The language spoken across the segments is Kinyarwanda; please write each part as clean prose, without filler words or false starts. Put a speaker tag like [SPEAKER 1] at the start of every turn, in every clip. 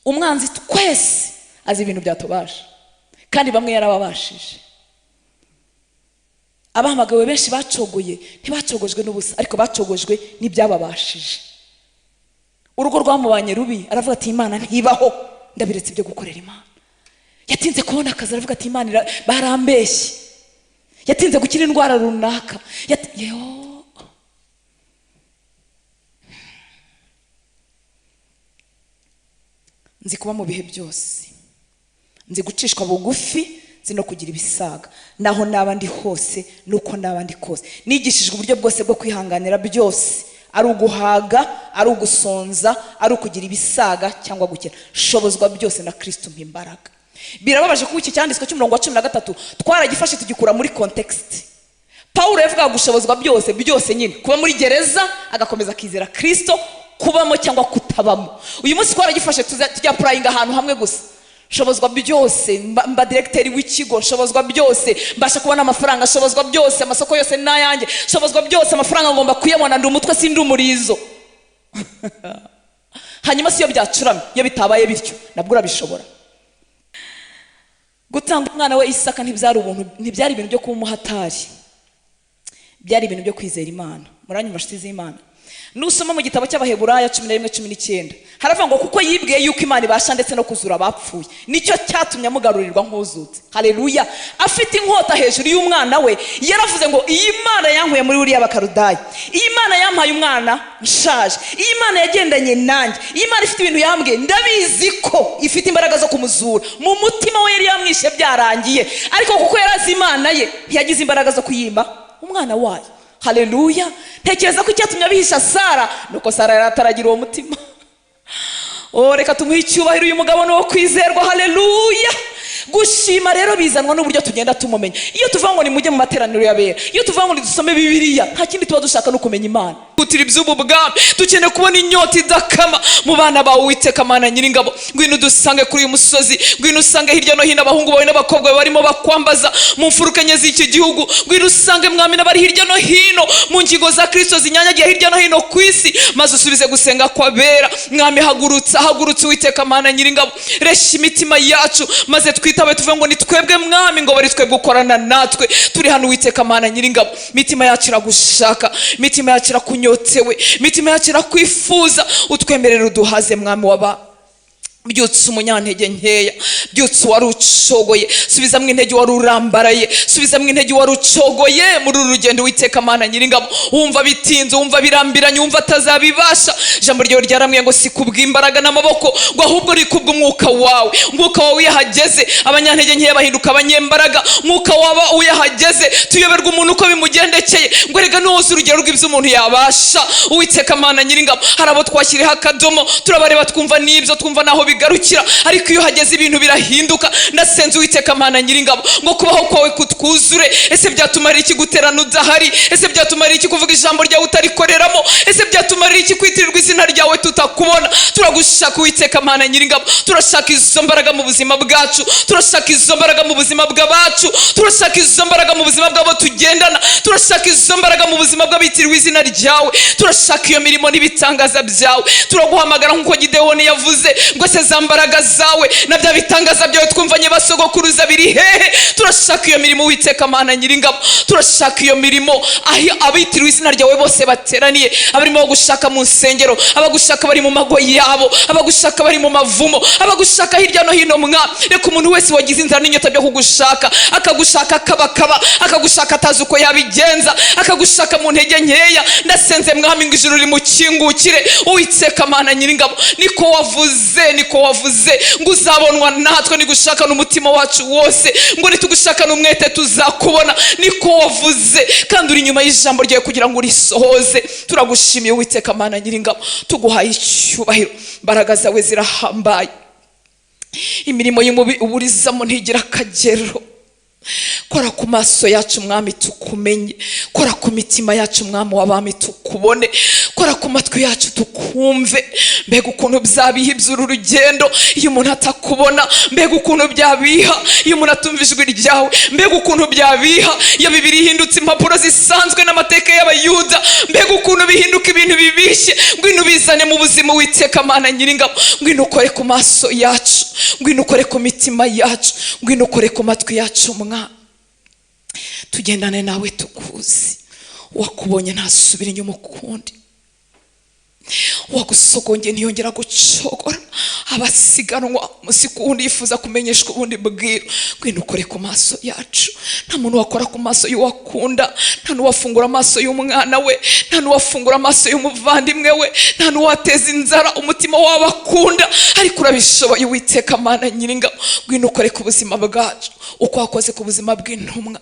[SPEAKER 1] Umwanzi twese azi ibintu byatubasha, kandi bamwe yarababashije. Abahamagawe benshi bacogoye, ntibacogojwe n'ubusa, ariko bacogojwe n'ibyababashije. Urugo rwamubanye rubi, aravuga ati Imana ntibaho, ndabiretse ibyo gukorera Imana. Yatinze kubona akazi, aravuga ati Imana barambeshye. Yatinze gukira indwara runaka. Nzi kuba mu bihe byose, nzi gucishwa bugufi, nzi no kugira ibisaga. Naho naba ndi hose nuko naba ndi kose, nigishijwe uburyo bwose bwo kwihanganira byose, ari uguhaga, ari ugusonza, ari ukugira ibisaga cyangwa gukena. Shobozwa byose na Kristo mpa imbaraga. Birababaje kuko iki cyanditswe cy'umurongo wa 13 twaragifashe tugikura muri context. Paulo yavugaga gushobozwa byose byose nyine, kuba muri gereza agakomeza akizera Kristo, kubamo cyangwa kutabamo. Uyu munsi twaragifashe tujya purayinga ahantu hamwe gusa. Shobozwa byose, mba directeur w'ikigo, shobozwa byose, mbasha kubona amafaranga, shobozwa byose, amasoko yose n'ayanjye, shobozwa byose, amafaranga ngomba kuyabona, ndi umutwe sindi umurizo. Hanyuma si yo byacuramye, iyo bitabaye bityo nabwo urabishobora. Gutanga umwana we Isaka ntibyari ubuntu, ntibyari ibintu byo kuba umuhatari, byari ibintu byo kwizera Imana. Muranyumva nshuti z'Imana? Nusoma mu gitabo cy'Abaheburaya 11:19 haravuga ngo kuko yibwiye yuko Imana ibasha ndetse no kuzura abapfuye, nicyo cyatumye amugarurirwa nk'uzutse. Haleluya! Afite inkota hejuru y'umwana we, yaravuze ngo iyi Imana yankuye muri uriya Bakaludaya, iyi Imana yampaye umwana nshaje, iyi Imana yagendanye nanjye, iyi Imana ifite ibintu yambwiye, ndabizi ko ifite imbaraga zo kumuzura. Mu mutima we yari yamwishe byarangiye, ariko kuko yarazi Imana ye ntiyagize imbaraga zo kuyima umwana wayo. Haleluya! Ntekereza ko icyatumye abihisha Sara nuko Sara yari ataragira uwo mutima. Oh, reka tumuhe icyubahiro, uyu mugabo ni uwo kwizerwa. Haleluya! Gushima rero bizanwa n'uburyo tugenda tumumenya. Iyo tuvuga ngo nimujye mu materaniro y'abera, iyo tuvuga ngo dusome Bibiliya, nta kindi tuba dushaka no kumenya Imana. Gutira iby'ubu bwami, dukeneye kubona inyota idakama mu bana bawe Uwiteka Mana Nyiringabo. Ngwino dusange kuri uyu musozi, ngwino usange hirya no hino abahungu bawe n'abakobwa bawe barimo bakwambaza mu mfuruka enye z'iki gihugu. Ngwino usange mwami n'abari hirya no hino mu ngingo za Kristo zinyanyagiye hirya no hino ku isi, maze usubize gusenga kw'abera. Mwami hagurutsa, hagurutsa Uwiteka Mana Nyiringabo, reshya imitima yacu maze twitabe tuvuge ngo ni twebwe mwami, ngo bari twebwe ukorana natwe. Turi hano Uwiteka Mana Nyiringabo, imitima yacu iragushaka, imitima yacu irakunyotewe, imitima yacu irakwifuza. Utwemerere uduhaze mwami waba. Byutse umunyantege nkeya, byutse uwari ucogoye, subizamwo intege wari urambaraye, subizamwo intege wari ucogoye muri uru rugendo Uwiteka Mana Nyiringabo. Wumva bitinze, wumva birambiranye, wumva atazabibasha. Ijambo ryawe ryaramwiye ngo si kubw'imbaraga n'amaboko, ngo ahubwo ni kubw'umwuka wawe. Umwuka wawe iyo ahageze abanyantege nkeya bahinduka abanyembaraga. Umwuka wawe iyo ahageze tuyoberwa umuntu uko bimugendekeye, ngo erega nuwoza urugero rw'ibyo umuntu yabasha. Uwiteka Mana Nyiringabo, hari abo twashyiriyeho akadomo, turabareba twumva n'ibyo, twumva naho bigarukira, ariko iyo hageze ibintu birahinduka. Ndasenze Uwiteka Mana Nyiringabo ngo kubaho kwawe kutwuzure. Ese byatumarira iki guterana udahari? Ese byatumarira iki kuvuga ijambo ryawe utarikoreramo? Ese byatumarira iki kwitirirwa izina ryawe tutakubona? Turagushaka Uwiteka Mana Nyiringabo, turashaka izo mbaraga mu buzima bwacu, turashaka izo mbaraga mu buzima bw'abacu, turashaka izo mbaraga mu buzima bw'abo tugendana, turashaka izo mbaraga mu buzima bw'abitiriwe izina ryawe, turashaka iyo mirimo n'ibitangaza byawe. Turaguhamagara nk'uko Gidewoni yavuze ngo se za mbaraga zawe na bya bitangaza byawe twumvanye basogokuruza biri hehe? Turashaka iyo mirimo Uwiteka Mana Nyiringabo, turashaka iyo mirimo aho abitiriwe izina ryawe bose bateraniye, abarimo gushaka mu nsengero, abagushaka bari mu mago yabo, abagushaka bari mu mavumo, abagushaka hirya no hino. Mwa reka umuntu wese wagize inzara n'inyota byo kugushaka, akagushaka akabakaba, akagushaka atazi uko yabigenza, akagushaka mu ntege nkeya. Ndasenze mwami ngo ijuru rimukingukire. Uwiteka Mana Nyiringabo, niko wavuze, niko wavuze ngo uzabonwa natwe nigushaka n'umutima wacu wose, ngo nitugushaka n'umwete tuzakubona. Niko wavuze, kandi uri inyuma y'ijambo ryawe kugira ngo urisohoze. Turagushimiye Uwiteka Mana Nyiringabo, tuguhaye icyubahiro. Imbaraga zawe zirahambaye, imirimo y'umubi uburizamo ntigira akagero. Kora ku maso yacu mwami tukumenye, kora ku mitima yacu mwami w'abami tukubone, kora ku matwi yacu tukumve. Mbega ukuntu byabiha iby'uru rugendo iyo umuntu atakubona, mbega ukuntu byabiha iyo umuntu atumva ijwi ryawe, mbega ukuntu byabiha iyo Bibiliya ihindutse impapuro zisanzwe n'amateka y'Abayuda, mbega ukuntu bihinduka ibintu bibishye. Ngwino ubizane mu buzima, Uwiteka Mana Nyiringabo. Ngwino ukore ku maso yacu, ngwino ukore ku mitima yacu, ngwino ukore ku matwi yacu mwami. Tugendane nawe tukuzi. Uwakubonye ntasubira inyuma ukundi, uwagusogongeye ntiyongera gucogora. Abasiganwa umunsi ku wundi yifuza kumenyeshwa ubundi bwiru. Ngwino ukore ku maso yacu. Nta muntu wakora ku maso y'uwakunda, nta n'uwafungura amaso y'umwana we, nta n'uwafungura amaso y'umuvandimwe we, nta n'uwateza inzara umutima w'abakunda, ariko urabishoboye, Uwiteka Mana Nyiringabo. Ngwino ukore ku buzima bwacu uko wakoze ku buzima bw'intumwa,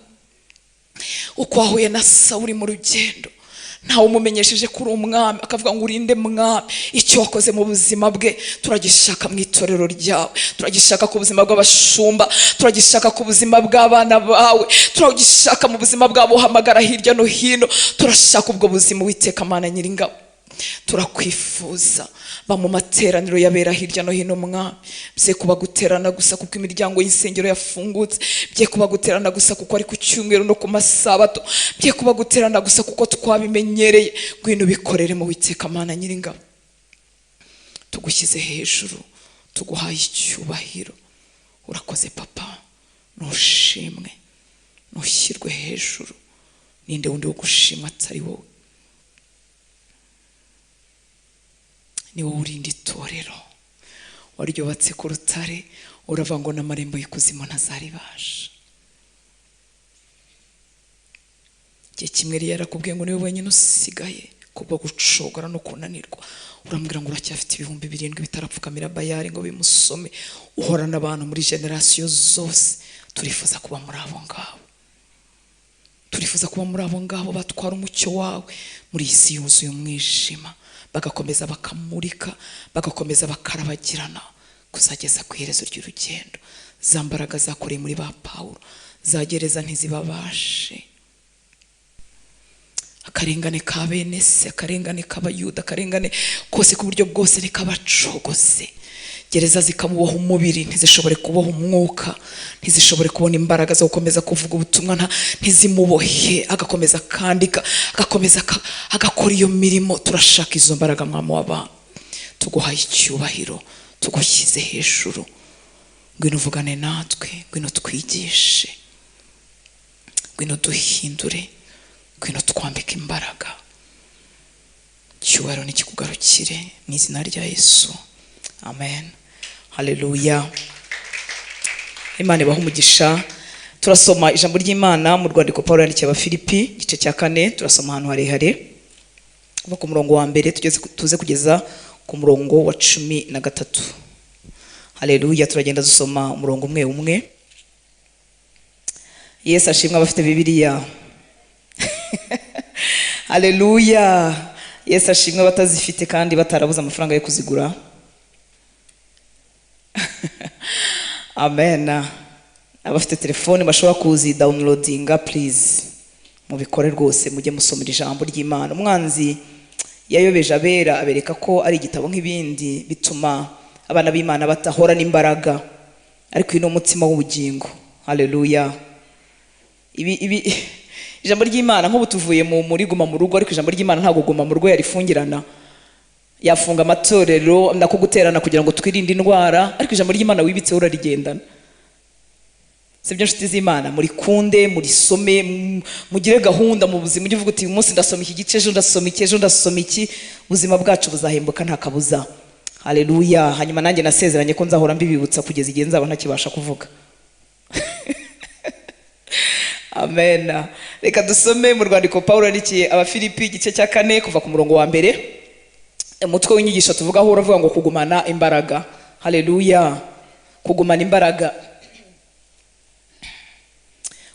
[SPEAKER 1] uko wahuye na Sawuri mu rugendo ntawe umumenyesheje ko uri umwami, akavuga ngo: "Urinde mwami?" Icyo wakoze mu buzima bwe turagishaka mu itorero ryawe, turagishaka ku buzima bw'abashumba, turagishaka ku buzima bw'abana bawe, turagishaka mu buzima bwabo uhamagara hirya no hino. Turashaka ubwo buzima, Uwiteka Mana Nyiringabo. Turakwifuza. Ba mu materaniro yabera hirya no hino mwami. Bye kuba guterana gusa kuko imiryango y'insengero yafungutse, bye kuba guterana gusa kuko ari ku cyumweru no ku masabato, bye kuba guterana gusa kuko twabimenyereye. Ngwino ubikorere mu, Witeka Mana Nyiringabo. Tugushyize hejuru, tuguhaye icyubahiro. Urakoze Papa, ntushimwe, ntushyirwe hejuru. Ninde wundi wo gushima atari wowe? Ni wowe urinda itorero, waryubatse ku rutare, uravuga ngo n'amarembo y'ikuzimu ntazaribasha. Igihe kimwe yari yarakubwiye ngo niwe wenyine usigaye kubwo gucogora no kunanirwa, uramubwira ngo uracyafite 7000 bitarapfukamira Bayari ngo bimusome. Uhorana abantu muri generasiyo zose. Turifuza kuba muri abo ngabo, turifuza kuba muri abo ngabo batwara umucyo wawe muri iyi si yuzuye umwijima, bagakomeza bakamurika, bagakomeza bakarabagirana kuzageza ku iherezo ry'urugendo. Za mbaraga zakoreye muri ba Pawulo zagereza ntizibabashe. Akarengane ka bene se, akarengane k'Abayuda, akarengane kose ku buryo bwose ntikabacogose. Gereza zikamuboha umubiri, ntizishobore kuboha umwuka, ntizishobore kubona imbaraga zo gukomeza kuvuga ubutumwa, ntizimubohe, agakomeza akandika, agakomeza agakora iyo mirimo. Turashaka izo mbaraga mwami w'abantu. Tuguhaye icyubahiro, tugushyize hejuru. Ngwino uvugane natwe, ngwino twigishe, ngwino duhindure, ngwino twambike imbaraga. Icyubahiro nikikugarukire mu izina rya Yesu, amen. Haleluya. Imana ibahe umugisha. Turasoma ijambo ry'Imana mu rwandiko Paul yandikiye Abafilipi, igice cya 4. Turasoma ahantu harehare, kuva ku murongo wa 1 tuze kugeza ku murongo wa 13. Haleluya. Turagenda dusoma umurongo umwe umwe. Yesu ashimwe. Abafite Bibiliya, haleluya. Yesu ashimwe. Abatazifite kandi batarabuze amafaranga yo kuzigura, amen. Abafite telefone bashobora kuzidawunirodinga, please mubikore rwose, mujye musomera ijambo ry'Imana. Umwanzi yayobeje abera, abereka ko ari igitabo nk'ibindi, bituma abana b'Imana batahorana imbaraga, ariko uyu ni umutima w'ubugingo. Haleluya. Ibi ijambo ry'Imana, nk'ubu tuvuye muri guma mu rugo, ariko ijambo ry'Imana ntabwo guma mu rugo yarifungirana. Yafunga amatorero nako guterana kugira ngo twirinde indwara, ariko ijambo ry'Imana wibitseho urarigendana. Sibyo nshuti z'Imana? Murikunde, murisome, mugire gahunda mu buzima. Ujye uvuga uti: "Uyu munsi ndasoma iki gice, ejo ndasoma iki, ejo ndasoma iki." Ubuzima bwacu buzahembuka nta kabuza. Haleluya. Hanyuma nanjye nasezeranye ko nzahora mbibibutsa kugeza igihe nzaba ntakibasha kuvuga. Amen. Reka dusome mu rwandiko Pawulo yandikiye Abafilipi, igice cya 4, kuva ku murongo wa 1. Umutwe w'inyigisho tuvugaho uravuga ngo kugumana imbaraga. Haleluya. Kugumana imbaraga.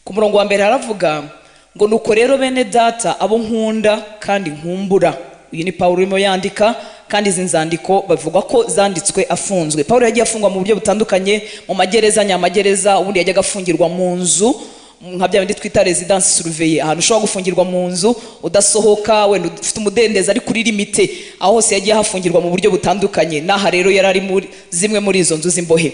[SPEAKER 1] Ku murongo wa 1 haravuga ngo: "Nuko rero bene data, abo nkunda kandi nkumbura." Uyu ni Pawulo urimo yandika, kandi izi nzandiko bavuga ko zanditswe afunzwe. Pawulo yagiye afungwa mu buryo butandukanye, mu magereza nyamagereza, ubundi yajyaga afungirwa mu nzu. Nka bya bindi twita résidence surveillée, ahantu ushobora gufungirwa mu nzu udasohoka, wenda ufite umudendezo ari kuri limite. Aho hose yagiye hafungirwa mu buryo butandukanye. N'aha rero yari ari muri zimwe muri izo nzu z'imbohe.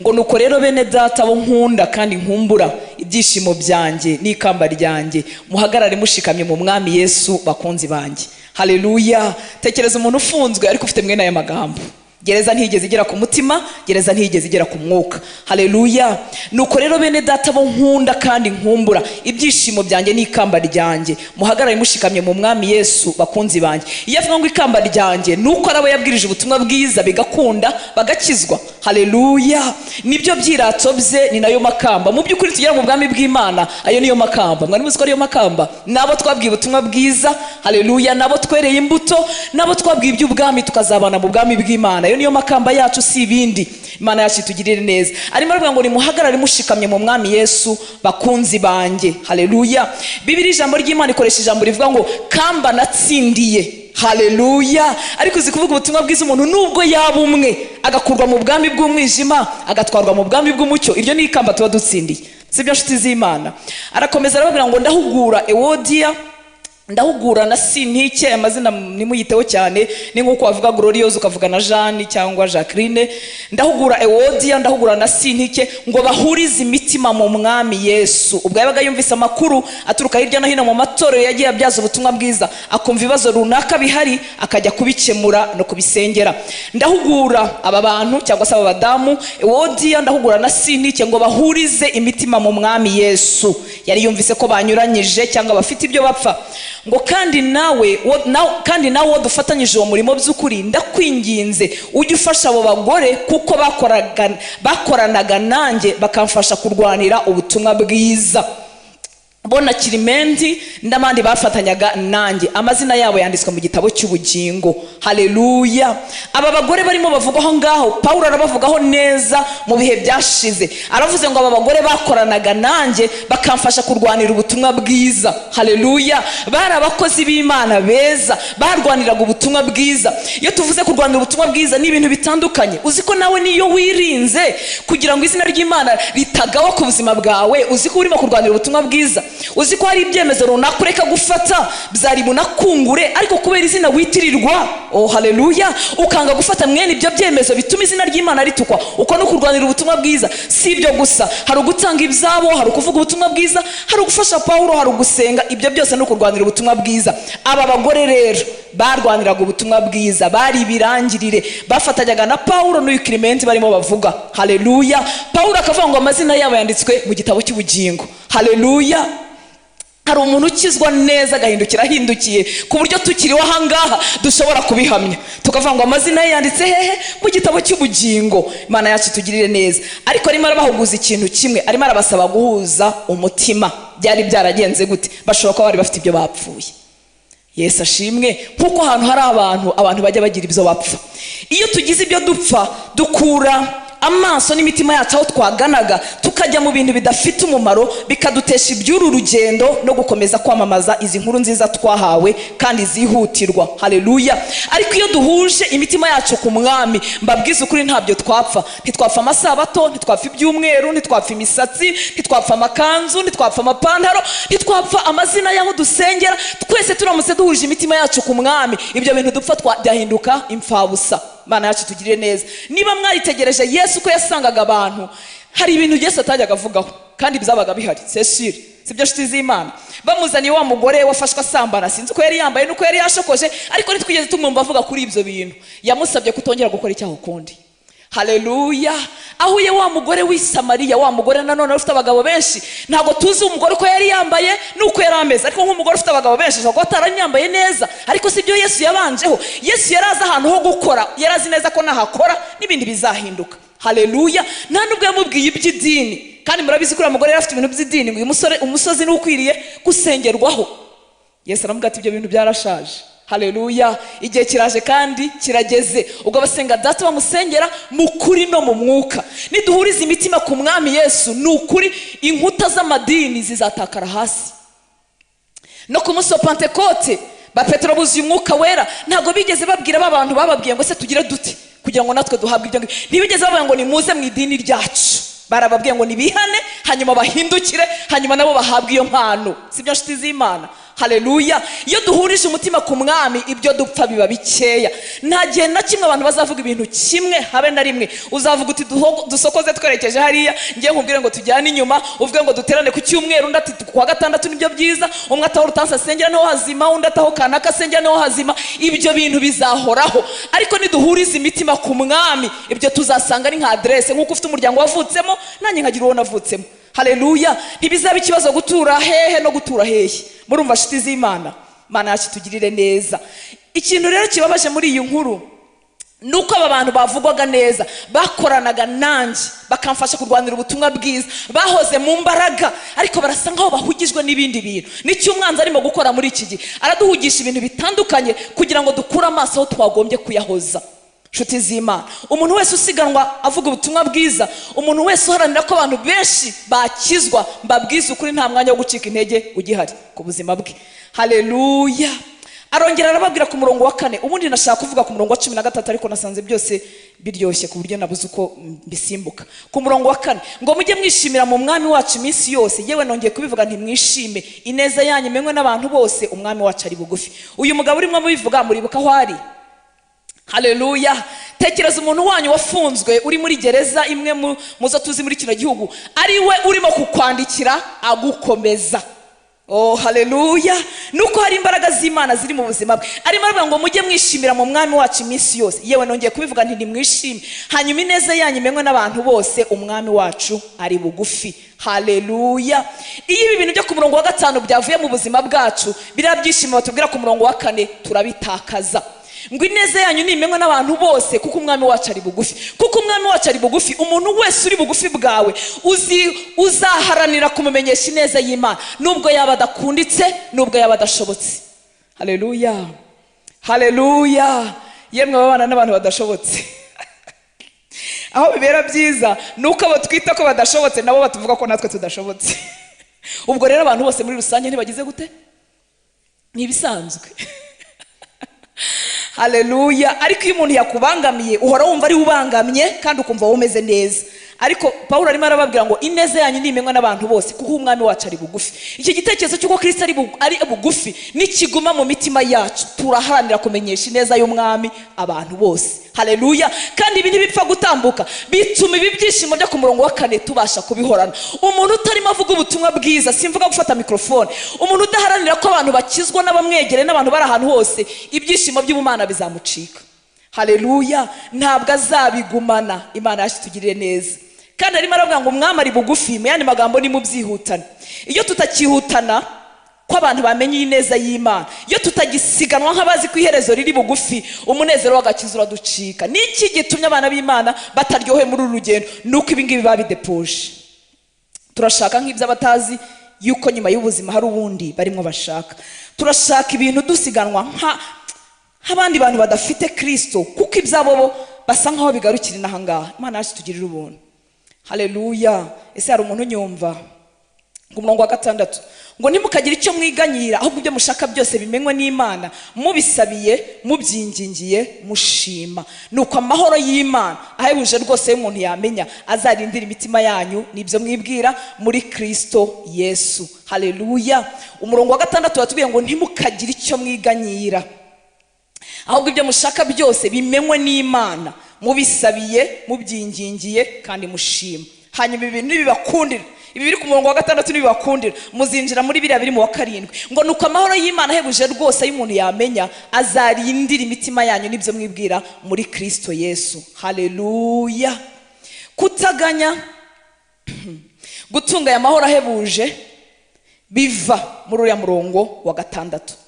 [SPEAKER 1] Ngo: "Nuko rero bene Data bo nkunda kandi nkumbura, ibyishimo byanjye n'ikamba ryanjye, muhagarare mushikamye mu Mwami Yesu, bakunzi banjye." Haleluya! Tekereza umuntu ufunzwe ariko ufite mwene aya magambo. Gereza ntiyigeze igera ku mutima, gereza ntiyigeze igera ku mwuka. Haleluya! "Nuko rero bene Data bo nkunda kandi nkumbura, ibyishimo byanjye n'ikamba ryanjye, muhagarare mushikamye mu Mwami Yesu, bakunzi banjye." Iyo avuga ngo ikamba ryanjye, ni uko ari abo yabwirije ubutumwa bwiza bigakunda, bagakizwa. Haleluya! Nibyo byirato bye, ni nayo makamba. Mu by'ukuri tugera mu bwami bw'Imana, ayo niyo makamba. Mwari muzi ko ariyo makamba? Nabo twabwiye ubutumwa bwiza, haleluya, nabo twereye imbuto, nabo twabwiye iby'ubwami, tukazabana mu bwami bw'Imana. Ayo niyo makamba yacu, si ibindi. Imana yacu itugirire neza. Arimo aravuga ngo: "Nimuhagarare mushikamye mu Mwami Yesu, bakunzi banjye." Haleluya! Bibiri, ijambo ry'Imana ikoresha ijambo rivuga ngo "kamba natsindiye". Haleluya! Ariko uzi kuvuga ubutumwa bwiza, umuntu nubwo yaba umwe agakurwa mu bwami bw'umwijima agatwarwa mu bwami bw'umucyo, iryo ni ikamba tuba dutsindiye, sibyo nshuti z'Imana? Arakomeza arababwira ngo: "Ndahugura Ewodiya, ndahugura na Sintike." Amazina nimuyiteho cyane, ni nk'uko wavuga Gloriose ukavuga na Jeanne cyangwa Jacqueline. "Ndahugura Ewodiya, ndahugura na Sintike ngo bahurize imitima mu Mwami Yesu." Ubwo yabaga yumvise amakuru aturuka hirya no hino mu matorero yagiye abyaza ubutumwa bwiza, akumva ibibazo runaka bihari, akajya kubikemura no kubisengera. "Ndahugura aba bantu cyangwa se aba badamu, Ewodiya, ndahugura na Sintike ngo bahurize imitima mu Mwami Yesu." Yari yumvise ko banyuranyije cyangwa bafite ibyo bapfa. Ngo: "Kandi nawe kandi nawe uwo dufatanyije uwo murimo by'ukuri, ndakwinginze ujye ufasha abo bagore, kuko bakoranaga nanjye bakamfasha kurwanira ubutumwa bwiza, bo na Kirimenti n'abandi bafatanyaga nanjye, amazina yabo yanditswe mu gitabo cy'ubugingo." Haleluya! Aba bagore barimo bavuga aho ngaho, Pawulo arabavugaho neza mu bihe byashize. Aravuze ngo aba bagore bakoranaga nanjye bakamfasha kurwanira ubutumwa bwiza. Haleluya! Bari abakozi b'Imana beza, barwaniraga ubutumwa bwiza. Iyo tuvuze kurwanira ubutumwa bwiza, ni ibintu bitandukanye. Uzi ko nawe niyo wirinze kugira ngo izina ry'Imana ritagawa ku buzima bwawe, uzi ko urimo kurwanira ubutumwa bwiza? Uzi ko hari ibyemezo runaka ureka gufata byari bunakungure, ariko kubera izina witirirwa, oh haleluya, ukanga gufata mwene ibyo byemezo bituma izina ry'Imana ritukwa? Uko no kurwanira ubutumwa bwiza. Si ibyo gusa, hari ugutanga ibyabo, hari ukuvuga ubutumwa bwiza, hari ugufasha Pawulo, hari ugusenga. Ibyo byose ni ukurwanira ubutumwa bwiza. Aba bagore rero barwaniraga ubutumwa bwiza, bari ibirangirire, bafatanyaga na Pawulo n'uyu Kirimenti barimo bavuga. Haleluya! Pawulo akavuga ngo amazina yabo yanditswe mu gitabo cy'ubugingo. Haleluya! Hari umuntu ukizwa neza agahindukira ahindukiye, ku buryo tukiriho ahangaha dushobora kubihamya, tukavuga ngo amazina ye yanditse hehe? Mu gitabo cy'ubugingo. Imana yacu itugirire neza. Ariko arimo arabahuguza ikintu kimwe, arimo arabasaba guhuza umutima. Byari byaragenze gute? Bashobora kuba bari bafite ibyo bapfuye. Yesu ashimwe! Nk'uko ahantu hari abantu, abantu bajya bagira ibyo bapfa. Iyo tugize ibyo dupfa, dukura amaso n'imitima yacu aho twaganaga, tukajya mu bintu bidafite umumaro, bikadutesha iby'uru rugendo no gukomeza kwamamaza izi nkuru nziza twahawe kandi zihutirwa. Haleluya! Ariko iyo duhuje imitima yacu ku Mwami, mbabwize ukuri, ntabyo twapfa. Ntitwapfa amasabato, ntitwapfa ibyumweru, ntitwapfa imisatsi, ntitwapfa amakanzu, ntitwapfa amapantaro, ntitwapfa amazina y'aho dusengera. Twese turamutse duhuje imitima yacu ku Mwami, ibyo bintu dupfa byahinduka imfabusa. Imana yacu tugirire neza. Niba mwaritegereje Yesu uko yasangaga abantu, hari ibintu Yesu atajyaga avugaho kandi byabaga bihari. Sesire, sibyo nshuti z'Imana? Bamuzaniye wa mugore wafashwe asambana, sinzi uko yari yambaye n'uko yari yashokoje, ariko ntitwigeze tumwumva avuga kuri ibyo bintu. Yamusabye kutongera gukora icyaha ukundi. Haleluya! Ahuye wa mugore w'i Samariya, wa mugore nanone ufite abagabo benshi, ntabwo tuzi umugore uko yari yambaye n'uko yari ameze, ariko nk'umugore ufite abagabo benshi ashobora kuba ataranyambaye neza. Ariko si byo Yesu yabanjeho. Yesu yari azi ahantu ho gukora, yari azi neza ko nahakora n'ibindi bizahinduka. Haleluya! Nta nubwo yamubwiye iby'idini, kandi murabizi ko uriya mugore yari afite ibintu by'idini, ngo uyu musore, umusozi ni ukwiriye gusengerwaho. Yesu aramubwira ati: "Ibyo bintu byarashaje." Haleluya! Igihe kiraje kandi kirageze ubwo abasenga Data bamusengera mu kuri no mu mwuka. Niduhuriza imitima ku Mwami Yesu, ni ukuri inkuta z'amadini zizatakara hasi. No ku munsi wa Pantekote, ba Petero buzuye Umwuka Wera, ntabwo bigeze babwira ba bantu bababwiye ngo: "Se tugire dute kugira ngo natwe duhabwe ibyo ngibyo?" Ntibigeze bavuga ngo: "Nimuze mu idini ryacu." Barababwiye ngo nibihane, Hanyuma bahindukire, hanyuma nabo bahabwe iyo mpano. Sibyo, nshuti z'Imana? Haleluya! Iyo duhurije umutima ku Mwami, ibyo dupfa biba bikeya. Nta gihe na kimwe abantu bazavuga ibintu kimwe, habe na rimwe. Uzavuga uti dusokoze twerekeje hariya, ngiye nkubwire ngo tujyane inyuma, uvuge ngo duterane ku cyumweru, undi ati ku wa gatandatu nibyo byiza, umwe ataho Rutansi asengera niho hazima, undi ataho kanaka asengera niho hazima. Ibyo bintu bizahoraho, ariko niduhuriza imitima ku Mwami, ibyo tuzasanga ari nka aderese, nk'uko ufite umuryango wavutsemo, nanjye nkagira uwo navutsemo. Haleluya! Ntibizaba ikibazo gutura hehe no gutura hehe. Murumva, nshuti z'Imana? Mana yacu tugirire neza. Ikintu rero kibabaje muri iyi nkuru ni uko aba bantu bavugwaga neza, bakoranaga nanjye, bakamfasha kurwanira ubutumwa bwiza, bahoze mu mbaraga, ariko barasa nkaho bahugijwe n'ibindi bintu. Nicyo umwanzi arimo gukora muri iki gihe: araduhugisha ibintu bitandukanye kugira ngo dukure amaso aho twagombye kuyahoza. Nshuti z'Imana, umuntu wese usiganwa avuga ubutumwa bwiza, umuntu wese uharanira ko abantu benshi bakizwa, mbabwiza ukuri, nta mwanya wo gucika intege ugihari ku buzima bwe. Haleluya! Arongera arababwira ku murongo wa 4. Ubundi nashaka kuvuga ku murongo wa 13, ariko nasanze byose biryoshye ku buryo nabuze uko mbisimbuka. Ku murongo wa 4 ngo: "Mujye mwishimira mu Mwami wacu iminsi yose. Yewe nongeye kubivuga nti mwishime. Ineza yanyu imenywe n'abantu bose. Umwami wacu ari bugufi." Uyu mugabo urimo mubivuga, muribuka aho ari? Haleluya! Tekereza umuntu wanyu wafunzwe, uri muri gereza imwe mu zo tuzi muri kino gihugu, ari we urimo kukwandikira agukomeza. Oh, haleluya! Nuko hari imbaraga z'Imana ziri mu buzima bwe. Arimo aravuga ngo: "Mujye mwishimira mu Mwami wacu iminsi yose. Yewe nongeye kubivuga nti nimwishime. Hanyuma ineza yanyu imenywe n'abantu bose. Umwami wacu ari bugufi." Haleluya! Iyo ibi bintu byo ku murongo wa 5 byavuye mu buzima bwacu, biriya byishimo batubwira ku murongo wa 4 turabitakaza. Ngo: "Ineza yanyu nimenywe n'abantu bose, kuko Umwami wacu ari bugufi." Kuko Umwami wacu ari bugufi. Umuntu wese uri bugufi bwawe, uzi uzaharanira kumumenyesha ineza y'Imana, nubwo yaba adakunditse, nubwo yaba adashobotse. Haleluya, haleluya! Yemwe ababana n'abantu badashobotse, aho bibera byiza ni uko abo twita ko badashobotse nabo batuvuga ko natwe tudashobotse. Ubwo rero abantu bose muri rusange ntibagize gute? Ni ibisanzwe. Haleluya! Ariko iyo umuntu yakubangamiye, uhora wumva ari we ubangamye kandi ukumva wowe umeze neza. Ariko Pawulo arimo arababwira ngo: "Ineza yanyu nimenywa n'abantu bose, kuko Umwami wacu ari bugufi." Icyo gitekerezo cy'uko Kirisito ari bugufi nikiguma mu mitima yacu, turaharanira kumenyesha ineza y'Umwami abantu bose. Haleluya! Kandi ibi ntibipfa gutambuka, bituma ibi byishimo byo ku murongo wa 4 tubasha kubihorana. Umuntu utarimo avuga ubutumwa bwiza, simvuga gufata mikorofone, umuntu udaharanira ko abantu bakizwa n'abamwegereye n'abantu bari ahantu hose, ibyishimo by'ubumana bizamucika. Haleluya! Ntabwo azabigumana. Imana yacu itugirire neza. Kandi arimo aravuga ngo Umwami ari bugufi. Mu yandi magambo, nimubyihutane. Iyo tutakihutana ko abantu bamenye ineza y'Imana, iyo tutagisiganwa nk'abazi ko iherezo riri bugufi, umunezero w'agakiza uraducika. Niki gitumye abana b'Imana bataryohe muri uru rugendo? Ni uko ibi ngibi babidepoje. Turashaka nk'iby'abatazi yuko nyuma y'ubuzima hari ubundi barimo bashaka. Turashaka ibintu dusiganwa nk'abandi bantu badafite Kirisito, kuko ibyabo bo basa nk'aho bigarukira inaha ngaha. Imana yacu tugirire ubuntu. Haleluya! Ese hari umuntu unyumva? Ku murongo wa 6 ngo: "Ntimukagire icyo mwiganyira, ahubwo ibyo mushaka byose bimenywe n'Imana, mubisabiye, mubyingingiye, mushima. Nuko amahoro y'Imana ahebuje rwose y'umuntu yamenya azarindira imitima yanyu n'ibyo mwibwira muri Kirisito Yesu." Haleluya! Umurongo wa 6 watubwiye ngo: "Ntimukagire icyo mwiganyira, ahubwo ibyo mushaka byose bimenywe n'Imana, mubisabiye, mubyingingiye kandi mushima." Hanyuma ibi bintu nibibakundira, ibi biri ku murongo wa 6 nibibakundira, muzinjira muri biriya biri mu wa 7 ngo: "Nuko amahoro y'Imana ahebuje rwose y'umuntu yamenya azarindira imitima yanyu n'ibyo mwibwira muri Kirisito Yesu." Haleluya! Kutaganya, gutunga aya mahoro ahebuje, biva muri uriya murongo wa 6.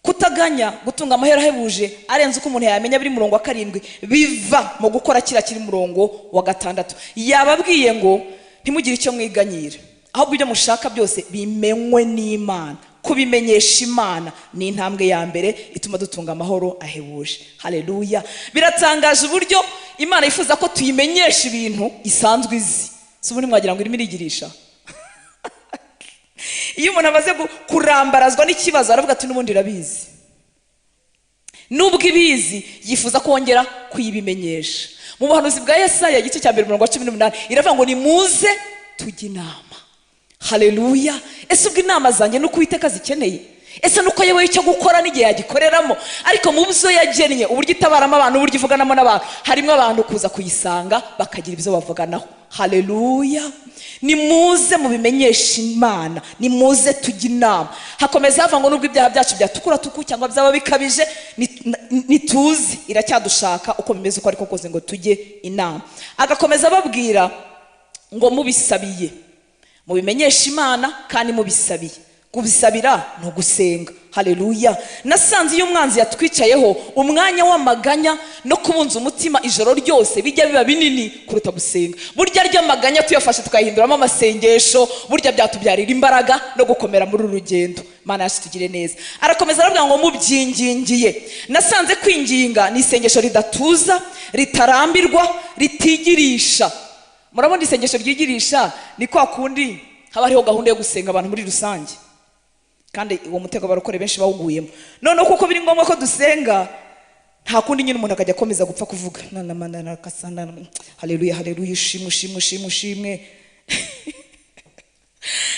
[SPEAKER 1] Kutaganya, gutunga amahoro ahebuje arenze uko umuntu yamenya biri murongo wa 7, biva mu gukora kiriya kiri murongo wa 6. Yababwiye ngo: "Ntimugire icyo mwiganyira, ahubwo ibyo mushaka byose bimenywe n'Imana." Kubimenyesha Imana ni intambwe ya mbere ituma dutunga amahoro ahebuje. Haleluya! Biratangaje uburyo Imana yifuza ko tuyimenyesha ibintu isanzwe izi. Si ubundi mwagira ngo irimo irigirisha? Iyo umuntu amaze kurambarazwa n'ikibazo, aravuga ati: "N'ubundi irabizi." Nubwo ibizi, yifuza kongera kuyibimenyesha. Mu buhanuzi bwa Yesaya, igice cya 1, umurongo wa 18, iravuga ngo: "Nimuze tujye inama. Haleluya. Ese ubwo inama zanjye nuko Uwiteka zikeneye? Ese nuko ayoboye icyo gukora n'igihe yagikoreramo? Ariko mu byo yagennye, uburyo itabaramo abantu, uburyo ivuganamo n'abantu, harimo abantu kuza kuyisanga bakagira ibyo bavuganaho. Haleluya. Nimuze mubimenyeshe Imana, nimuze tujye inama. Hakomeza hava ngo nubwo ibyaha byacu byatukura tuku cyangwa byaba bikabije, nituzi iracyadushaka uko bimeze uko ariko kose ngo tujye inama. Agakomeza ababwira ngo mubisabiye, mubimenyeshe Imana kandi mubisabiye. Kubisabira ni ugusenga. Haleluya. Nasanze iyo umwanzi yatwicayeho, umwanya w'amaganya no kubunza umutima ijoro ryose bijya biba binini kuruta gusenga. Burya ry'amaganya tuyafashe tukayahinduramo amasengesho, burya byatubyarira imbaraga no gukomera muri uru rugendo. Imana yacu tugire neza. Arakomeza aravuga ngo mubyingingiye. Nasanze kwinginga ni isengesho ridatuza, ritarambirwa, ritigirisha. Murabona isengesho ryigirisha ni kwa kundi haba hariho gahunda yo gusenga abantu muri rusange, kandi uwo mutego abarokore benshi bawuguyemo. Noneho kuko biri ngombwa ko dusenga, nta kundi nyine umuntu akajya akomeza gupfa kuvuga haleluya haleluya, ushimwe ushimwe ushimwe ushimwe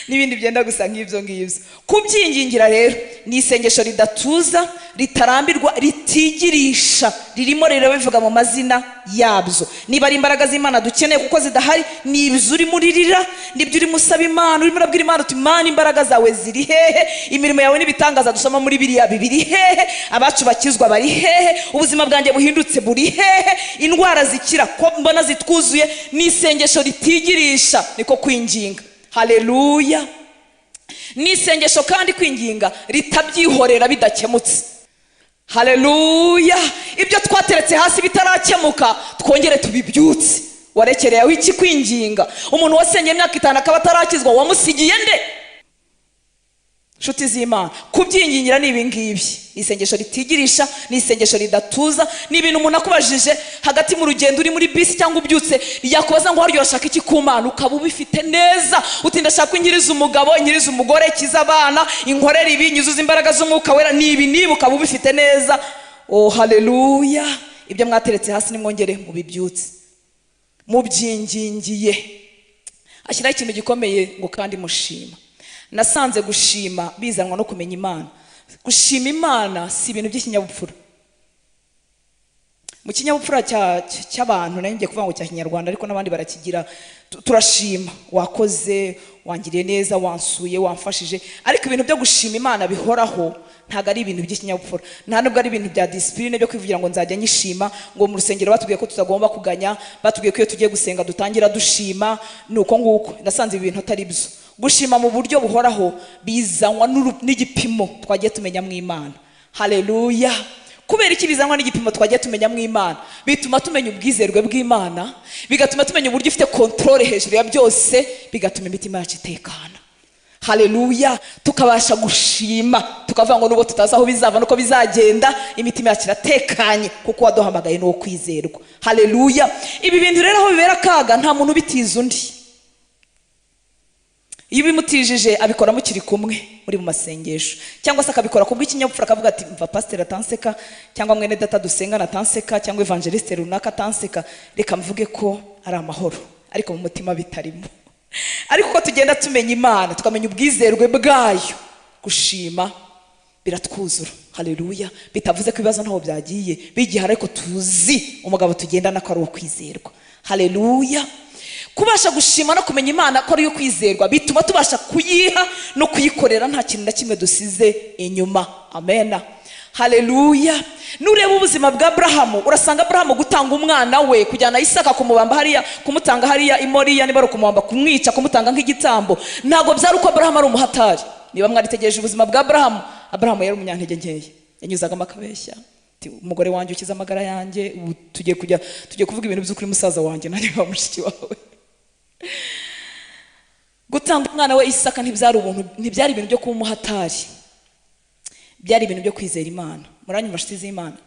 [SPEAKER 1] n'ibindi byenda gusa nk'ibyo ngibyo. Kubyingingira rero ni isengesho ridatuza, ritarambirwa, ritigirisha, ririmo rero bivuga mu mazina yabyo. Niba ari imbaraga z'Imana dukeneye kuko zidahari, ni ibyo urimo uririra, nibyo urimo usaba Imana, urimo urabwira Imana uti Imana imbaraga zawe ziri hehe, imirimo yawe n'ibitangaza dusoma muri biriya bibiri hehe, abacu bakizwa bari hehe, ubuzima bwanjye buhindutse buri hehe, indwara zikira ko mbona zitwuzuye. Ni isengesho ritigirisha, niko kwinginga. Haleluya. Ni isengesho kandi kwinginga ritabyihorera bidakemutse. Haleluya. Ibyo twateretse hasi bitarakemuka twongere tubibyutse. Warekereyeho iki kwinginga? Umuntu wasengeye imyaka 5 akaba atarakizwa, wamusigiye nde? Nshuti z'Imana, kubyingingira ni ibi ngibi. Ni isengesho ritigirisha, ni isengesho ridatuza, ni ibintu umuntu akubajije hagati mu rugendo uri muri bisi cyangwa ubyutse, yakubaza ngo harya urashaka iki ku Mana, ukaba ubifite neza uti ndashaka ko inkiriza umugabo, inkiriza umugore, ikiza abana, inkorera ibi, nyuzuza imbaraga z'umwuka wera, ni ibi niba ukaba ubifite neza. Oh haleluya. Ibyo mwateretse hasi nimwongere mubibyutse, mubyingingiye. Ashyiraho ikintu gikomeye ngo kandi mushima. Nasanze gushima bizanwa no kumenya Imana. Gushima Imana si ibintu by'ikinyabupfura. Mu kinyabupfura cy'abantu, nayo ngiye kuvuga ngo cya kinyarwanda, ariko n'abandi barakigira, turashima, wakoze, wangiriye neza, wansuye, wamfashije. Ariko ibintu byo gushima Imana bihoraho ntabwo ari ibintu by'ikinyabupfura, nta nubwo ari ibintu bya discipline byo kwivugira ngo nzajya nyishima, ngo mu rusengero batubwiye ko tutagomba kuganya, batubwiye ko iyo tugiye gusenga dutangira dushima, ni uko nguko. Nasanze ibi bintu atari byo. Gushima mu buryo buhoraho bizanwa n'igipimo twagiye tumenya mu Imana. Haleluya. Kubera iki bizanwa n'igipimo twagiye tumenya mu Imana? Bituma tumenya ubwizerwe bw'Imana, bigatuma tumenya uburyo ifite controle hejuru ya byose, bigatuma imitima yacu itekana. Haleluya. Tukabasha gushima, tukavuga ngo nubwo tutazi aho bizava nuko bizagenda, imitima yacu iratekanye kuko waduhamagaye n'uwo kwizerwa. Haleluya. Ibi bintu rero aho bibera akaga, nta muntu ubitiza undi. Iyo ubimutijije abikora mukiri kumwe muri mu masengesho, cyangwa se akabikora kubw'ikinyabupfura, akavuga ati mva pasiteri atanseka, cyangwa mwene data dusengana atanseka, cyangwa evangeliste runaka atanseka, reka mvuge ko ari amahoro, ariko mu mutima bitarimo. Ariko uko tugenda tumenya Imana, tukamenya ubwizerwe bwayo, gushima biratwuzura. Haleluya. Bitavuze ko ibibazo ntaho byagiye bigihari, ariko tuzi umugabo tugendana ko ari uwo kwizerwa. Haleluya. Kubasha gushima no kumenya Imana ko ari iyo kwizerwa bituma tubasha kuyiha no kuyikorera nta kintu na kimwe dusize inyuma. Amena. Haleluya. Nureba ubuzima bwa Abrahamu, urasanga Abrahamu gutanga umwana we, kujyana Isaka kumubamba hariya, kumutanga hariya i Moriya, niba ari ukumubamba, kumwica, kumutanga nk'igitambo, ntabwo byari uko Abrahamu ari umuhatari. Niba mwaritegereje ubuzima bwa Abrahamu, Abrahamu yari umunyantege nkeya, yanyuzagamo akabeshya. Umugore wanjye ukiza amagara yanjye, ubu tugiye kuvuga ibintu by'ukuri, musaza wanjye nanjye nka mushiki wawe. Gutanga umwana we Isaka ntibyari ubuntu, ntibyari ibintu byo kuba umuhatari, byari ibintu byo kwizera Imana. Muranyumva nshuti z'Imana?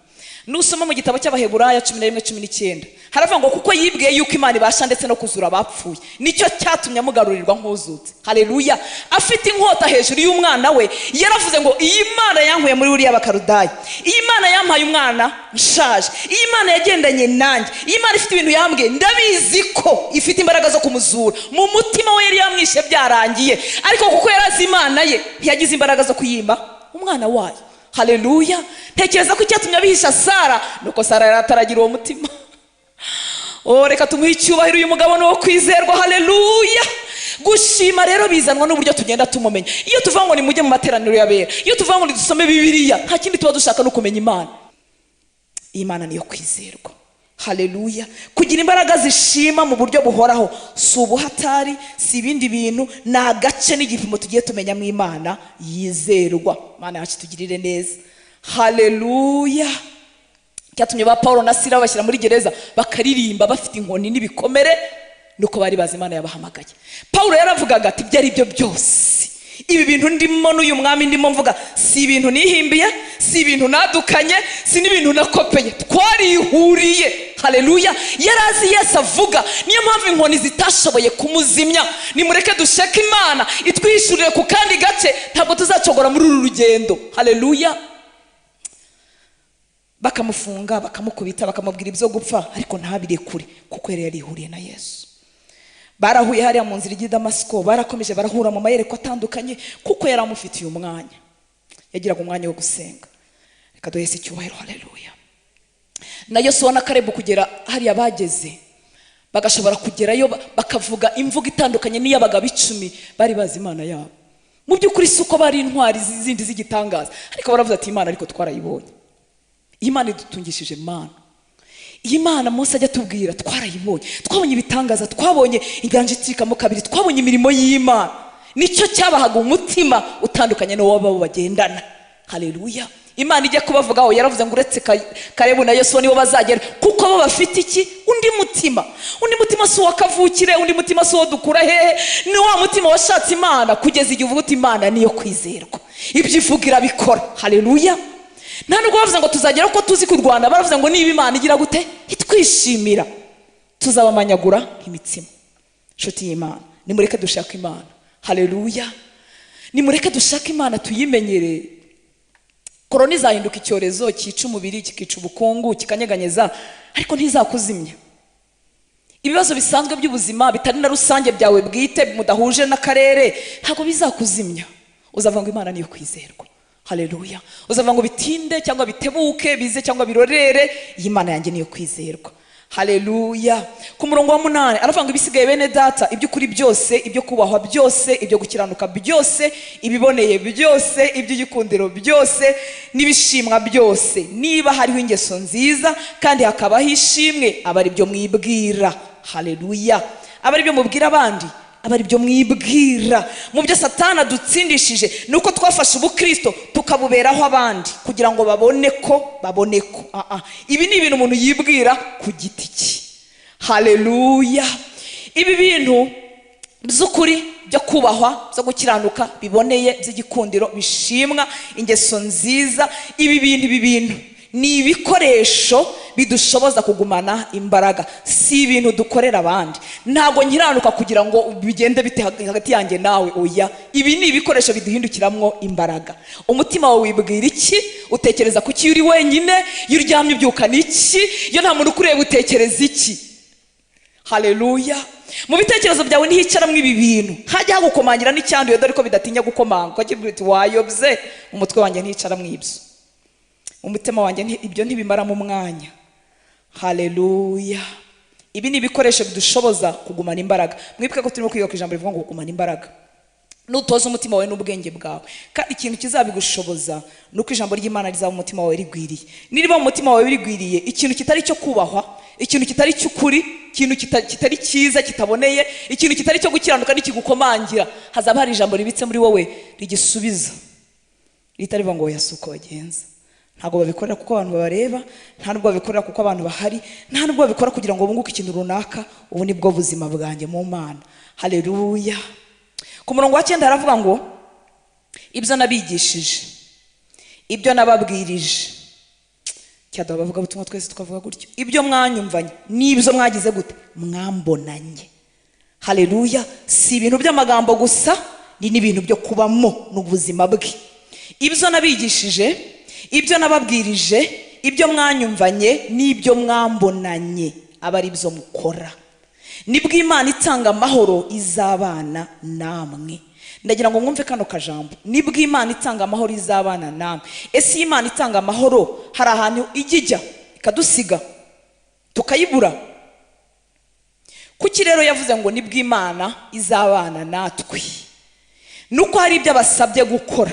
[SPEAKER 1] Nusoma mu gitabo cy'Abaheburayo 11:19, haravuga ngo kuko yibwiye yuko Imana ibasha ndetse no kuzura abapfuye, nicyo cyatumye amugarurirwa nk'uzutse. Haleluya! Afite inkota hejuru y'umwana we, yaravuze ngo iyi Mana yankuye muri uriya Bakarudaya, iyi Mana yampaye umwana nshaje, iyi Mana yagendanye nanjye, iyi Mana ifite ibintu yambwiye, ndabizi ko ifite imbaraga zo kumuzura. Mu mutima we yari yamwishe byarangiye, ariko kuko yari azi Imana ye, ntiyagize imbaraga zo kuyima umwana wayo. Haleluya! Ntekereza ko icyatumye abihisha Sara nuko Sara yari ataragira uwo mutima. Oh, reka tumuhe icyubahiro, uyu mugabo ni uwo kwizerwa. Haleluya! Gushima rero bizanwa n'uburyo tugenda tumumenya. Iyo tuvuga ngo nimujye mu materaniro y'abera, iyo tuvuga ngo dusome Bibiliya, nta kindi tuba dushaka no kumenya Imana. Iyi Mana niyo kwizerwa. Haleluya! Kugira imbaraga zishima mu buryo buhoraho si ubuhatari, si ibindi bintu, ni agace n'igipimo tugiye tumenyamo Imana yizerwa. Imana yacu tugirire neza. Haleluya! Cyatumye ba Paul na Sila bashyira muri gereza bakaririmba bafite inkoni n'ibikomere, nuko bari bazi Imana yabahamagaye. Paul yaravugaga ati ibyo ari byo byose, ibi bintu ndimo n'uyu mwami ndimo mvuga si ibintu nihimbiye, si ibintu nadukanye, si n'ibintu nakopeye, twarihuriye. Haleluya! Yari azi Yesu avuga, niyo mpamvu inkoni zitashoboye kumuzimya. Nimureke dusheke Imana itwihishurire ku kandi gace, ntabwo tuzacogora muri uru rugendo. Haleluya! Bakamufunga, bakamukubita, bakamubwira ibyo gupfa, ariko ntabirekure kuko yari yarihuriye na Yesu. Barahuye hariya mu nzira ijya i Damasiko, barakomeje barahura mu mayereko atandukanye, kuko yari amufitiye umwanya, yagiraga umwanya wo gusenga. Reka duhese icyubahiro. Haleluya! Na Yosuwa na Karebu kugera hariya bageze, bagashobora kugerayo, bakavuga imvugo itandukanye n'iy'abagabo 10, bari bazi Imana yabo. Mu by'ukuri si uko bari intwari zindi z'igitangaza, ariko baravuze ati Imana ariko twarayibonye, iyi Mana idutungishije mana, iyi Mana Mose ajya atubwira twarayibonye, twabonye ibitangaza, twabonye inyanja icikamo kabiri, twabonye imirimo y'Imana. Nicyo cyabahaga umutima utandukanye n'uwo bagendana. Haleluya! Imana ijya kubavugaho yaravuze ngo uretse Karebu na Yosuwa nibo bazagera, kuko bo bafite iki? Undi mutima. Undi mutima si uwa kavukire, undi mutima si uwo dukura hehe, ni wa mutima washatse Imana kugeza igihe uvuga uti Imana niyo kwizerwa, ibyo ivuga irabikora. Haleluya! Nta nubwo bavuze ngo tuzagera ko tuzi kurwana, baravuze ngo niba Imana igira gute itwishimira, tuzabamanyagura nk'imitsima. Inshuti y'Imana, nimureke dushake Imana. Haleluya! Nimureke dushake Imana tuyimenyere. Korona izahinduka icyorezo cyica umubiri, kikica ubukungu, kikanyeganyeza, ariko ntizakuzimya. Ibibazo bisanzwe by'ubuzima bitari na rusange byawe bwite mudahuje n'akarere ntabwo bizakuzimya. Uzavuga ngo Imana niyo kwizerwa. Haleluya! Uzavuga ngo bitinde cyangwa bitebuke, bize cyangwa birorere, iyi Mana yanjye niyo kwizerwa. Haleluya! Ku murongo wa 8 aravuga ngo ibisigaye bene data, iby'ukuri byose, ibyo kubahwa byose, ibyo gukiranuka byose, ibiboneye byose, iby'igikundiro byose n'ibishimwa byose, niba hariho ingeso nziza kandi hakabaho ishimwe, aba ari byo mwibwira. Haleluya! Aba ari byo mubwira abandi, aba ari byo mwibwira. Mu byo Satani adutsindishije ni uko twafashe ubukristo tukabuberaho abandi kugira ngo babone ko. Ibi ni ibintu umuntu yibwira ku giti cye. Haleluya! Ibi bintu by'ukuri, byo kubahwa, byo gukiranuka, biboneye, by'igikundiro, bishimwa, ingeso nziza, ibi bintu ni ibikoresho bidushoboza kugumana imbaraga, si ibintu dukorera abandi. Ntabwo nkiranuka kugira ngo bigende bite hagati yanjye nawe, oya. Ibi ni ibikoresho biduhindukiramwo imbaraga. Umutima wawe wibwira iki? Utekereza kuki iyo uri wenyine? Iyo uryamye ubyukana iki? Iyo nta muntu ukureba utekereza iki? Haleluya! Mu bitekerezo byawe ntihicaramo ibi bintu, hajya hagukomangira n'icyanduye, dore ko bidatinya gukomanga, ukagira uti wayobye. Umutwe wanjye ntihicaramo ibyo, umutima wanjye ibyo ntibimaramo umwanya. Haleluya! Ibi ni ibikoresho bidushoboza kugumana imbaraga. Mwibuke ko turimo kwiga ku ijambo rivuga ngo kugumana imbaraga. Nutoza umutima wawe n'ubwenge bwawe, kandi ikintu kizabigushoboza ni uko ijambo ry'Imana rizaba umutima wawe rigwiriye. Niriba mu mutima wawe rigwiriye, ikintu kitari cyo kubahwa, ikintu kitari cy'ukuri, ikintu kitari cyiza, kitaboneye, ikintu kitari cyo gukiranuka nikigukomangira, hazaba hari ijambo ribitse muri wowe rigisubiza, ritari rivuga ngo oya si uko bagenza. Ntabwo babikorera kuko abantu babareba, nta nubwo babikorera kuko abantu bahari, nta nubwo babikora kugira ngo bunguke ikintu runaka. Ubu ni bwo buzima bwanjye mu Mana. Haleluya! Ku murongo wa 9 haravuga ngo ibyo nabigishije, ibyo nababwirije, Cyaduha abavuga butumwa twese tukavuga gutyo. Ibyo mwanyumvanye n'ibyo mwagize gute? Mwambonanye. Haleluya. Si ibintu by'amagambo gusa, ni n'ibintu byo kubamo n'ubuzima bwe. Ibyo nabigishije, ibyo nababwirije, ibyo mwanyumvanye n'ibyo mwambonanye, aba ari byo mukora. Nibwo Imana itanga amahoro izabana namwe. Ndagira ngo mwumve kano kajambo. Nibwo Imana itanga amahoro izabana namwe. Ese Imana itanga amahoro hari ahantu ijya ikadusiga tukayibura? Kuki rero yavuze ngo nibwo Imana izabana natwe? Nuko hari ibyo abasabye gukora.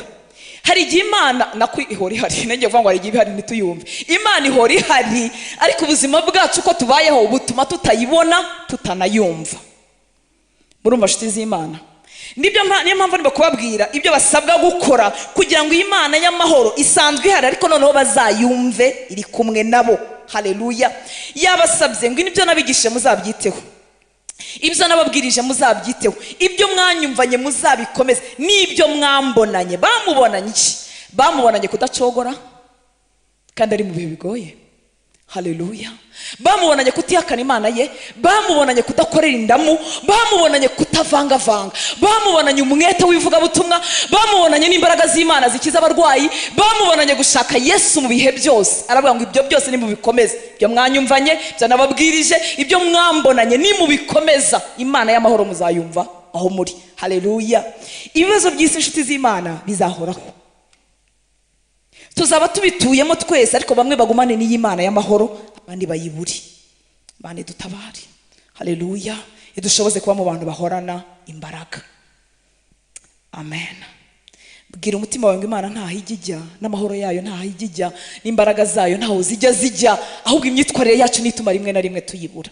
[SPEAKER 1] Hari igihe Imana nako ihora ihari, nanjye kuvuga ngo hari igihe ihari ntituyumve. Imana ihora ihari, ariko ubuzima bwacu uko tubayeho butuma tutayibona, tutanayumva. Murumva nshuti z'Imana? Nibyo, niyo mpamvu ndimo kubabwira ibyo basabwa gukora kugira ngo Imana y'amahoro isanzwe ihari, ariko noneho bazayumve iri kumwe nabo. Haleluya. Yabasabye ngo ibyo nabigishije muzabyiteho, ibyo nababwirije muzabyiteho, ibyo mwanyumvanye muzabikomeze, n'ibyo mwambonanye. Bamubonanye iki? Bamubonanye kudacogora kandi ari mu bihe bigoye. Haleluya. Bamubonanye kutihakana Imana ye, bamubonanye kudakorera indamu, bamubonanye kutavangavanga, bamubonanye umwete w'ivugabutumwa, bamubonanye n'imbaraga z'Imana zikiza abarwayi, bamubonanye gushaka Yesu mu bihe byose. Aravuga ngo ibyo byose nimubikomeze, ibyo mwanyumvanye, ibyo nababwirije, ibyo mwambonanye nimubikomeza, Imana y'amahoro muzayumva aho muri. Haleluya. Ibibazo by'isi inshuti z'Imana bizahoraho, tuzaba tubituyemo twese, ariko bamwe bagumane n'iyi Imana y'amahoro, abandi bayiburi. Imana idutabare. Haleluya. Idushoboze kuba mu bantu bahorana imbaraga. Amen. Bwira umutima wawe ngo Imana ntaho ijya ijya, n'amahoro yayo ntaho ijya ijya, n'imbaraga zayo ntaho zijya zijya, ahubwo imyitwarire yacu nituma rimwe na rimwe tuyibura.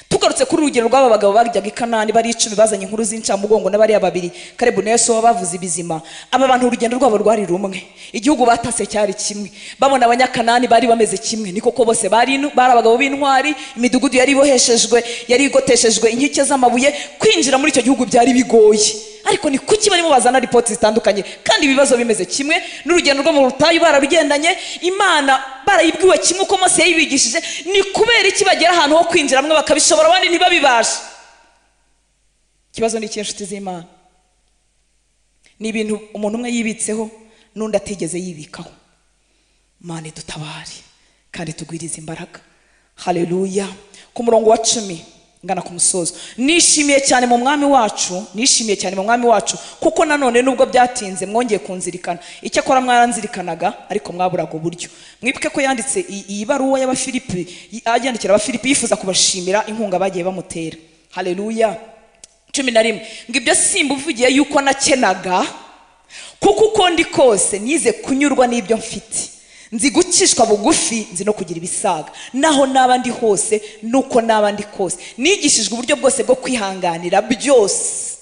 [SPEAKER 1] Tugarutse kuri urugero rw'aba bagabo bajyaga i Kanani bari 10, bazanye inkuru z'incamugongo n'abariya babiri Kalebu na Yosuwa bavuze ibizima. Aba bantu urugendo rwabo rwari rumwe, igihugu batase cyari kimwe, babona abanyakanani bari bameze kimwe, ni koko bose bari abagabo b'intwari, imidugudu yari iboheshejwe, yari igoteshejwe inkike z'amabuye, kwinjira muri icyo gihugu byari bigoye. Ariko ni kuki barimo bazana ripoti zitandukanye kandi ibibazo bimeze kimwe? N'urugendo rwo mu butayu bararugendanye, Imana barayibwiwe kimwe uko Mose yayibigishije. Ni kubera iki bagera ahantu ho kwinjira bamwe bakabishobora abandi ntibabibashe? Ikibazo ni icy'inshuti z'Imana, ni ibintu umuntu umwe yibitseho n'undi atigeze yibikaho. Imana idutabare kandi tugwirize imbaraga. Haleluya. Ku murongo wa 10 ngana ku musozo. Nishimiye cyane mu mwami wacu, nishimiye cyane mu mwami wacu, kuko nanone nubwo byatinze mwongeye kunzirikana. Icyakora mwaranzirikanaga ariko mwaburaga uburyo. Mwibuke ko yanditse iyi baruwa y'Abafilipi, yandikira Abafilipi yifuza kubashimira inkunga bagiye bamutera. Haleluya. 11 ngo ibyo simbuvugiye yuko nakenaga, kuko uko ndi kose nize kunyurwa n'ibyo mfite, nzi gucishwa bugufi, nzi no kugira ibisaga, naho naba ndi hose nuko naba ndi kose, nigishijwe uburyo bwose bwo kwihanganira byose.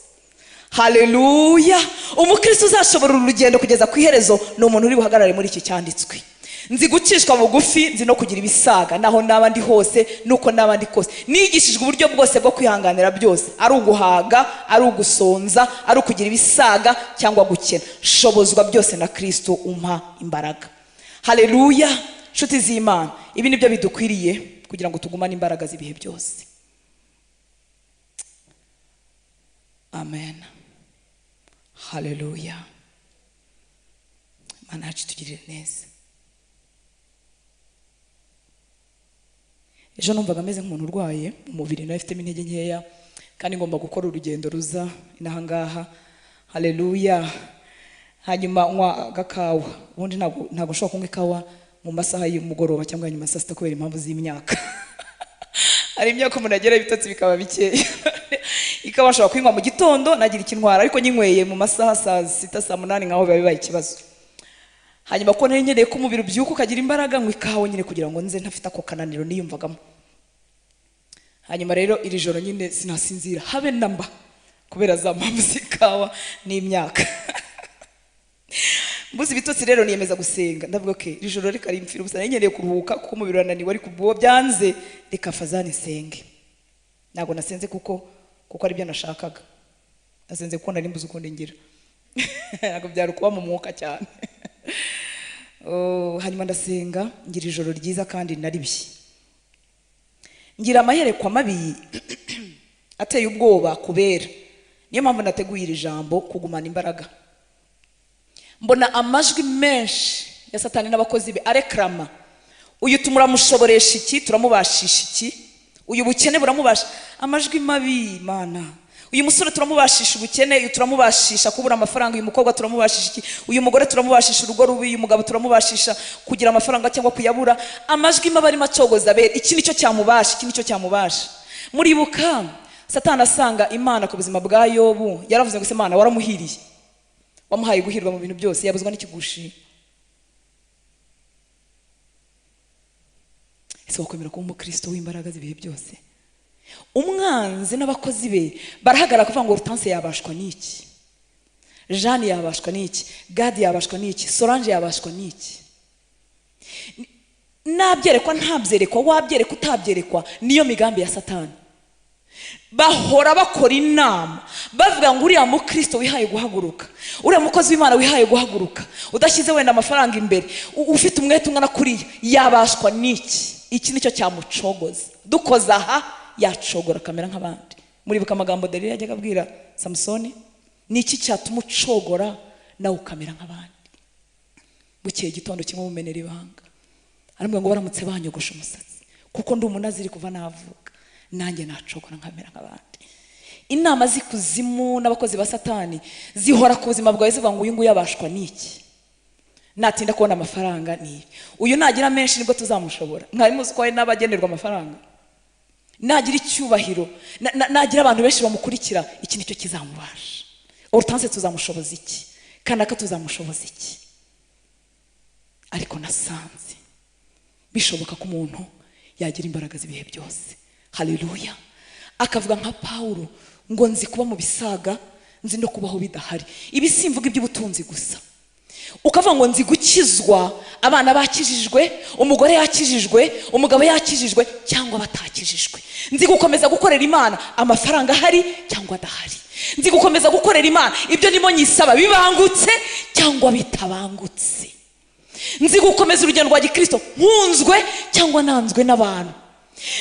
[SPEAKER 1] Haleluya. Umukristo uzashobora urugendo kugeza ku iherezo ni umuntu uri buhagarare muri iki cyanditswe. Nzi gucishwa bugufi, nzi no kugira ibisaga, naho naba ndi hose nuko naba ndi kose, nigishijwe uburyo bwose bwo kwihanganira byose, ari uguhaga, ari ugusonza, ari ukugira ibisaga cyangwa gukena, shobozwa byose na Kristo umpa imbaraga. Haleluya. Nshuti z'Imana, ibi nibyo bidukwiriye kugira ngo tugumane imbaraga z'ibihe byose. Amen. Haleluya. Imana yacu itugirire neza. Ejo numvaga ameze nk'umuntu urwaye umubiri, nawe afitemo intege nkeya kandi ngomba gukora urugendo ruza inaha ngaha. Haleluya. Hanyuma nywa agakawa. Ubundi ntabwo nshobora kunywa ikawa mu masaha y'umugoroba cyangwa nyuma ya saa sita kubera impamvu z'imyaka. Hari imyaka umuntu agera ibitotsi bikaba bikeya. Ikawa nshobora kuyinywa mu gitondo nagira ikintwara, ariko nyinyweye mu masaha saa sita saa munani nkaho biba bibaye ikibazo. Hanyuma ko nari nkeneye ko umubiri ubyuka ukagira imbaraga, nywa ikawa nyine kugira ngo nze ntafite ako kananiro niyumvagamo. Hanyuma rero iri joro nyine sinasinzira habe namba kubera za mpamvu z'ikawa n'imyaka. Mbuze ibitotsi rero niyemeza gusenga, ndavuga okay, iri joro reka rimfira ubusa, nkeneye kuruhuka kuko umubiri urananiwe, ariko ubwo byanze reka fazani nsenge. Ntabwo nasenze kuko ari byo nashakaga, nasenze kuko nari mbuze ukundi ngira. Ntabwo byari kuba mu mwuka cyane. Hanyuma ndasenga ngira ijoro ryiza kandi naribye, ngira amaherekwa mabi ateye ubwoba kubera. Niyo mpamvu nateguye iri jambo, kugumana imbaraga. Mbona amajwi menshi ya Satani n'abakozi be arekrama: uyu turamushoboresha iki? Turamubashisha iki? Uyu bukene buramubasha? Amajwi mabi. Mana, uyu musore turamubashisha ubukene, uyu turamubashisha kubura amafaranga, uyu mukobwa turamubashisha iki, uyu mugore turamubashisha urugo rubi, uyu mugabo turamubashisha kugira amafaranga cyangwa kuyabura. Amajwi mabi arimo acogoza abera: iki nicyo cyamubasha, iki nicyo cyamubasha. Muribuka Satani asanga Imana ku buzima bwa Yobu, yaravuze ngo: "Se Imana, waramuhiriye, wamuhaye guhirwa mu bintu byose, yabuzwa n'ikigushi?" Ese wakwemera kuba umukristo w'imbaraga z'ibihe byose? Umwanzi n'abakozi be barahagarara kuvuga ngo: Hortense yabashwa n'iki? Jeanne yabashwa n'iki? Gadi yabashwa n'iki? Solange yabashwa n'iki? Nabyerekwa, ntabyerekwa, wabyerekwa, utabyerekwa, niyo migambi ya Satani. Bahora bakora inama bavuga ngo: uriya mukristo wihaye guhaguruka, uriya mukozi w'Imana wihaye guhaguruka, udashyize wenda amafaranga imbere, ufite umwete ungana kuriya, yabashwa n'iki? Iki nicyo cyamucogoza. Dukoze aha yacogora akamera nk'abandi. Muribuka amagambo Delila yajyaga abwira Samusoni: ni iki cyatuma ucogora nawe ukamera nk'abandi? Bukeye igitondo kimwe mumenera ibanga, aramubwira ngo: baramutse banyogosha umusatsi, kuko ndi umunaziri kuva navuka, nanjye nacogora nkamera nk'abandi. Inama z'ikuzimu n'abakozi ba Satani zihora ku buzima bwawe zivuga ngo: uyu nguyu abashwa n'iki? Natinda kubona amafaranga ni ibi, uyu nagira menshi nibwo tuzamushobora. Mwari muzi ko hari n'abagenerwa amafaranga? Nagira icyubahiro, nagira abantu benshi bamukurikira, iki nicyo kizamubasha. Hortense tuzamushoboza iki? Kanaka tuzamushoboza iki? Ariko nasanze bishoboka ko umuntu yagira imbaraga z'ibihe byose. Haleluya! Akavuga nka Pawulo ngo: nzi kuba mu bisaga, nzi no kubaho bidahari. Ibi simvuga iby'ubutunzi gusa. Ukavuga ngo: nzi gukizwa, abana bakijijwe, umugore yakijijwe, umugabo yakijijwe cyangwa batakijijwe. Nzi gukomeza gukorera Imana amafaranga ahari cyangwa adahari. Nzi gukomeza gukorera Imana ibyo ndimo nyisaba bibangutse cyangwa bitabangutse. Nzi gukomeza urugendo rwa gikristo nkunzwe cyangwa nanzwe n'abantu.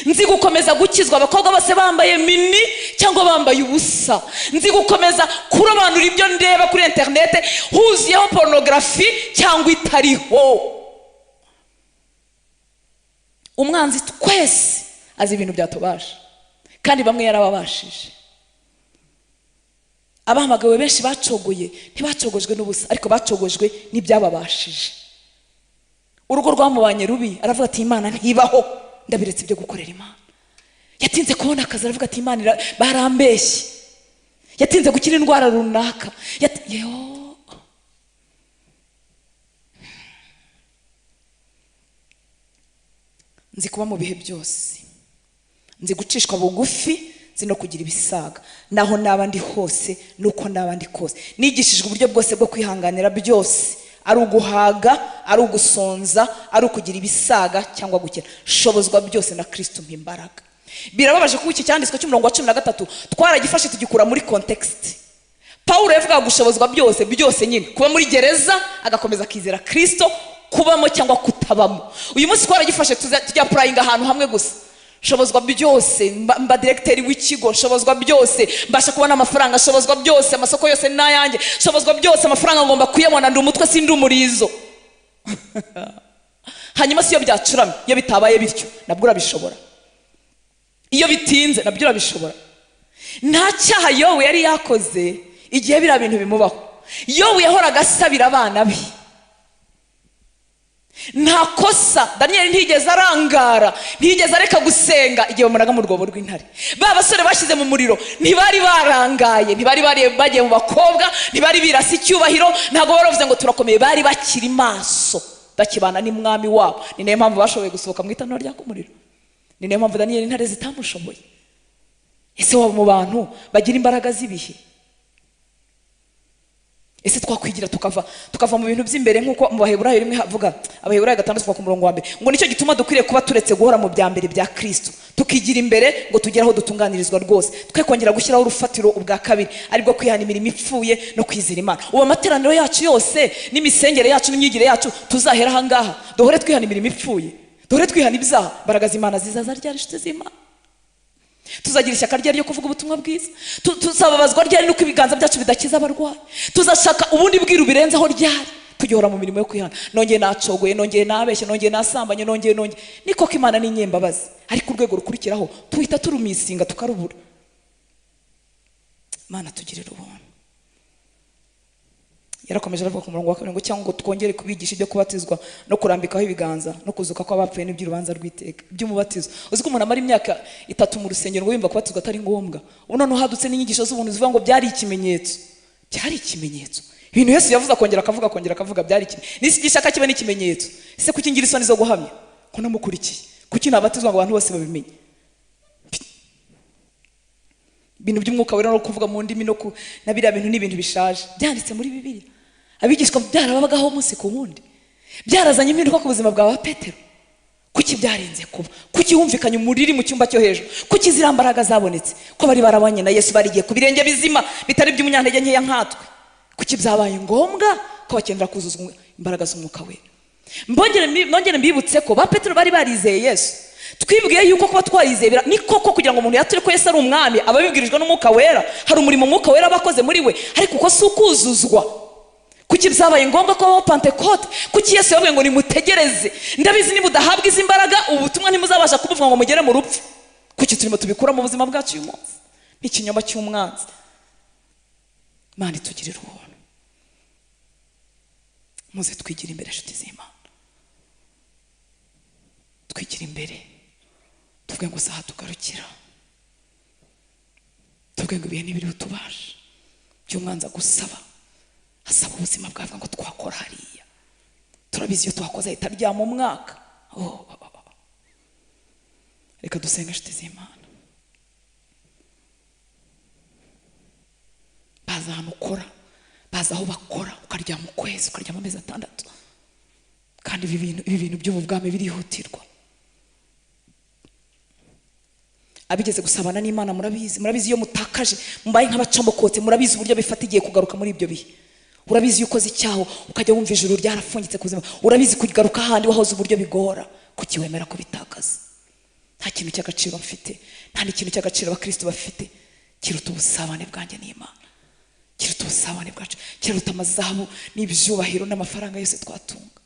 [SPEAKER 1] Nzi gukomeza gukizwa abakobwa bose bambaye mini cyangwa bambaye ubusa. Nzi gukomeza kurobanura ibyo ndeba kuri interinete, huzuyeho porunogarafi cyangwa itariho. Umwanzi twese azi ibintu byatubasha, kandi bamwe yarababashije. Abahamagawe benshi bacogoye, ntibacogojwe n'ubusa, ariko bacogojwe n'ibyababashije. Urugo rwamubanye rubi, aravuga ati: Imana ntibaho, ndabiretse ibyo gukorera Imana. Yatinze kubona akazi, aravuga ati: Imana barambeshye. Yatinze gukira indwara runaka. Nzi kuba mu bihe byose, nzi gucishwa bugufi, nzi no kugira ibisaga. Naho naba ndi hose nuko naba ndi kose, nigishijwe uburyo bwose bwo kwihanganira byose, ari uguhaga, ari ugusonza, ari ukugira ibisaga cyangwa gukena. Shobozwa byose na Kristo mpa imbaraga. Birababaje kuba iki cyanditswe cy'umurongo wa 13 twaragifashe tugikura muri context. Pawulo yavugaga gushobozwa byose byose nyine, kuba muri gereza agakomeza akizera Kristo, kubamo cyangwa kutabamo. Uyu munsi twaragifashe tujya purayinga ahantu hamwe gusa. Nshobozwa byose, mba directeur w'ikigo, nshobozwa byose, mbasha kubona amafaranga, nshobozwa byose, amasoko yose n'ayanjye, nshobozwa byose, amafaranga ngomba kuyabona, ndi umutwe sindi umurizo. Hanyuma si iyo byacuramye, iyo bitabaye bityo nabwo urabishobora, iyo bitinze nabyo urabishobora. Nta cyaha Yobu yari yakoze igihe biriya bintu bimubaho. Yobu yahoraga asabira abana be, nta kosa. Daniyeli ntiyigeze arangara, ntiyigeze areka gusenga igihe bamunaga mu rwobo rw'intare. Ba basore bashyize mu muriro ntibari barangaye, ntibari bagiye mu bakobwa, ntibari birasa icyubahiro, ntabwo bari bavuze ngo turakomeye, bari bakiri maso, bakibana n'umwami wabo. Ni nayo mpamvu bashoboye gusohoka mu itanura ryaka umuriro. Ni nayo mpamvu Daniyeli intare zitamushoboye. Ese waba mu bantu bagira imbaraga z'ibihe? Ese twakwigira tukava mu bintu by'imbere nk'uko mu Baheburayo rimwe havuga, Abaheburayo 6 kuva ku murongo wa mbere, ngo nicyo gituma dukwiriye kuba turetse guhora mu bya mbere bya Kristo, tukigira imbere ngo tugere aho dutunganirizwa rwose, twe kongera gushyiraho urufatiro ubwa kabiri, aribwo kwihana imirimo ipfuye no kwizera Imana. Ubu amateraniro yacu yose n'imisengere yacu n'imyigire yacu tuzahera aha ngaha, duhore twihana imirimo ipfuye, duhore twihana ibyaha. Imbaraga z'Imana zizaza ryari, inshuti z'Imana? Tuzagira ishyaka ryari ryo kuvuga ubutumwa bwiza? Tuzababazwa ryari nuko ibiganza byacu bidakiza abarwayi? Tuzashaka ubundi bwiru birenzeho ryari? Tugihora mu mirimo yo kwihana. Nongeye nacogoye, nongeye nabeshye, nongeye nasambanye, nongeye. Ni koko Imana ni inyembabazi, ariko urwego rukurikiraho tuhita turumisinga tukarubura. Imana tugirira ubuntu. Yarakomeje aravuga ku murongo wa 2 ngo cyangwa ngo twongere kubigisha ibyo kubatizwa no kurambikaho ibiganza no kuzuka kw'abapfuye n'iby'urubanza rw'iteka by'umubatizo. Uzi ko umuntu amara imyaka 3 mu rusengero ngo yumva kubatizwa atari ngombwa. Ubu noneho hadutse n'inyigisho z'ubuntu zivuga ngo byari ikimenyetso. Byari ikimenyetso. Ibintu Yesu yavuze akongera akavuga akongera akavuga byari ikimenyetso. N'isi gishaka kibe n'ikimenyetso. Ese kuki ngira isoni zo guhamya ko namukurikiye? Kuki nabatizwa ngo abantu bose babimenye? Ibintu by'umwuka wera no kuvuga mu ndimi no na biriya bintu ni ibintu bishaje byanditse muri Bibiliya. Abigishwa byarababagaho umunsi ku wundi, byarazanye impinduka ku buzima bwa Petero. Kuki byarenze kuba? Kuki humvikanye umuriri mu cyumba cyo hejuru? Kuki ziriya mbaraga zabonetse? Ko bari barabanye na Yesu barigiye ku birenge bizima bitari by'umunyantege nkeya nkatwe. Kuki byabaye ngombwa ko bakenera kuzuzwa imbaraga z'umwuka wera? Nongere mbibutse ko ba Petero bari barizeye Yesu. Twibwiye yuko kuba twarizeye ni koko kugira ngo umuntu yature ko Yesu ari umwami ababibwirijwe n'umwuka wera, hari umurimo umwuka wera abakoze muri we, ariko uko si ukuzuzwa. Kuki byabaye ngombwa ko habaho Pentekote? Kuki Yesu yababwiye ngo nimutegereze? Ndabizi niba udahabwa izi mbaraga ubutumwa ntimuzabasha kubuvuga ngo mugere mu rupfu. Kuki turimo tubikura mu buzima bwacu uyu munsi? Ni ikinyoma cy'umwanzi. Imana itugirire ubuntu. Muze twigire imbere inshuti z'Imana, twigire imbere, tuvuge ngo saha tugarukira, tuvuge ngo ibihe ntibiri butubashe. By'umwanzi agusaba, asaba ubuzima bwawe ngo twakora hariya. Turabizi iyo twakoze ahita aryama umwaka. Reka dusenge inshuti z'Imana. Baza ahantu ukora, baza aho bakora, ukaryama ukwezi, ukaryama amezi 6. Kandi ibi bintu by'ubu bwami birihutirwa. Abigeze gusabana n'Imana murabizi, murabizi iyo mutakaje mubaye nk'abacomokotse, murabizi uburyo bifata igihe kugaruka muri ibyo bihe. Urabizi iyo ukoze icyaho ukajya wumva ijuru ryarafungitse ku buzima. Urabizi kugaruka ahandi wahoze uburyo bigora. Kuki wemera kubitakaza? Nta kintu cy'agaciro mfite, nta n'ikintu cy'agaciro abakristo bafite kiruta ubusabane bwanjye n'Imana, kiruta ubusabane bwacu, kiruta amazahabu n'ibyubahiro n'amafaranga yose twatunga.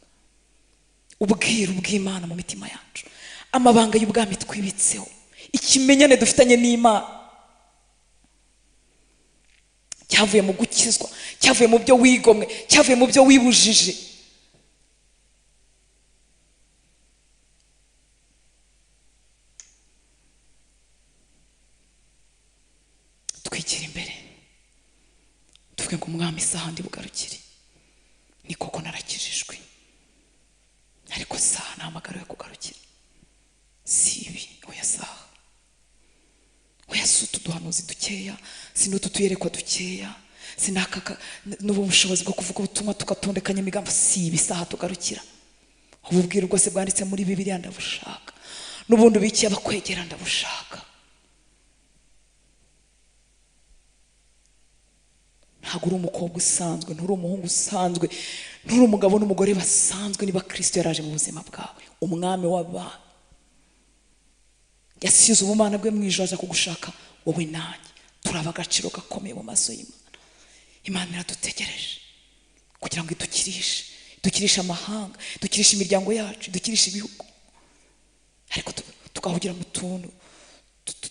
[SPEAKER 1] Ubwiru bw'Imana mu mitima yacu, amabanga y'ubwami twibitseho, ikimenyane dufitanye n'Imana cyavuye mu gukizwa, cyavuye mu byo wigomwe, cyavuye mu byo wibujije. Twigira imbere tuvuge ngo umwami isaha ndi bugarukire, ni koko narakijijwe, ariko saha nahamagariwe kugarukira. Si ibi, oya saha, oya si utu duhanuzi dukeya, si n'utu tuyerekwa dukeya, si n'akaka n'ubu bushobozi bwo kuvuga ubutumwa tugatondekanya imigambi, si ibi saha tugarukira. Ubu bwiru bwose bwanditse muri Bibiliya ndabushaka, n'ubundi ubikiye abakwegera ndabushaka. Ntabwo uri umukobwa usanzwe, nturi umuhungu usanzwe, nturi umugabo n'umugore basanzwe. Niba Kristo yaraje mu buzima bwawe, umwami w'abami yasize ubumana bwe mu ijuru aza kugushaka wowe nanjye, turaba agaciro gakomeye mu maso y'Imana. Imana iradutegereje kugira ngo idukirishe, idukirishe amahanga, idukirishe imiryango yacu, idukirishe ibihugu, ariko tugahugira mu tuntu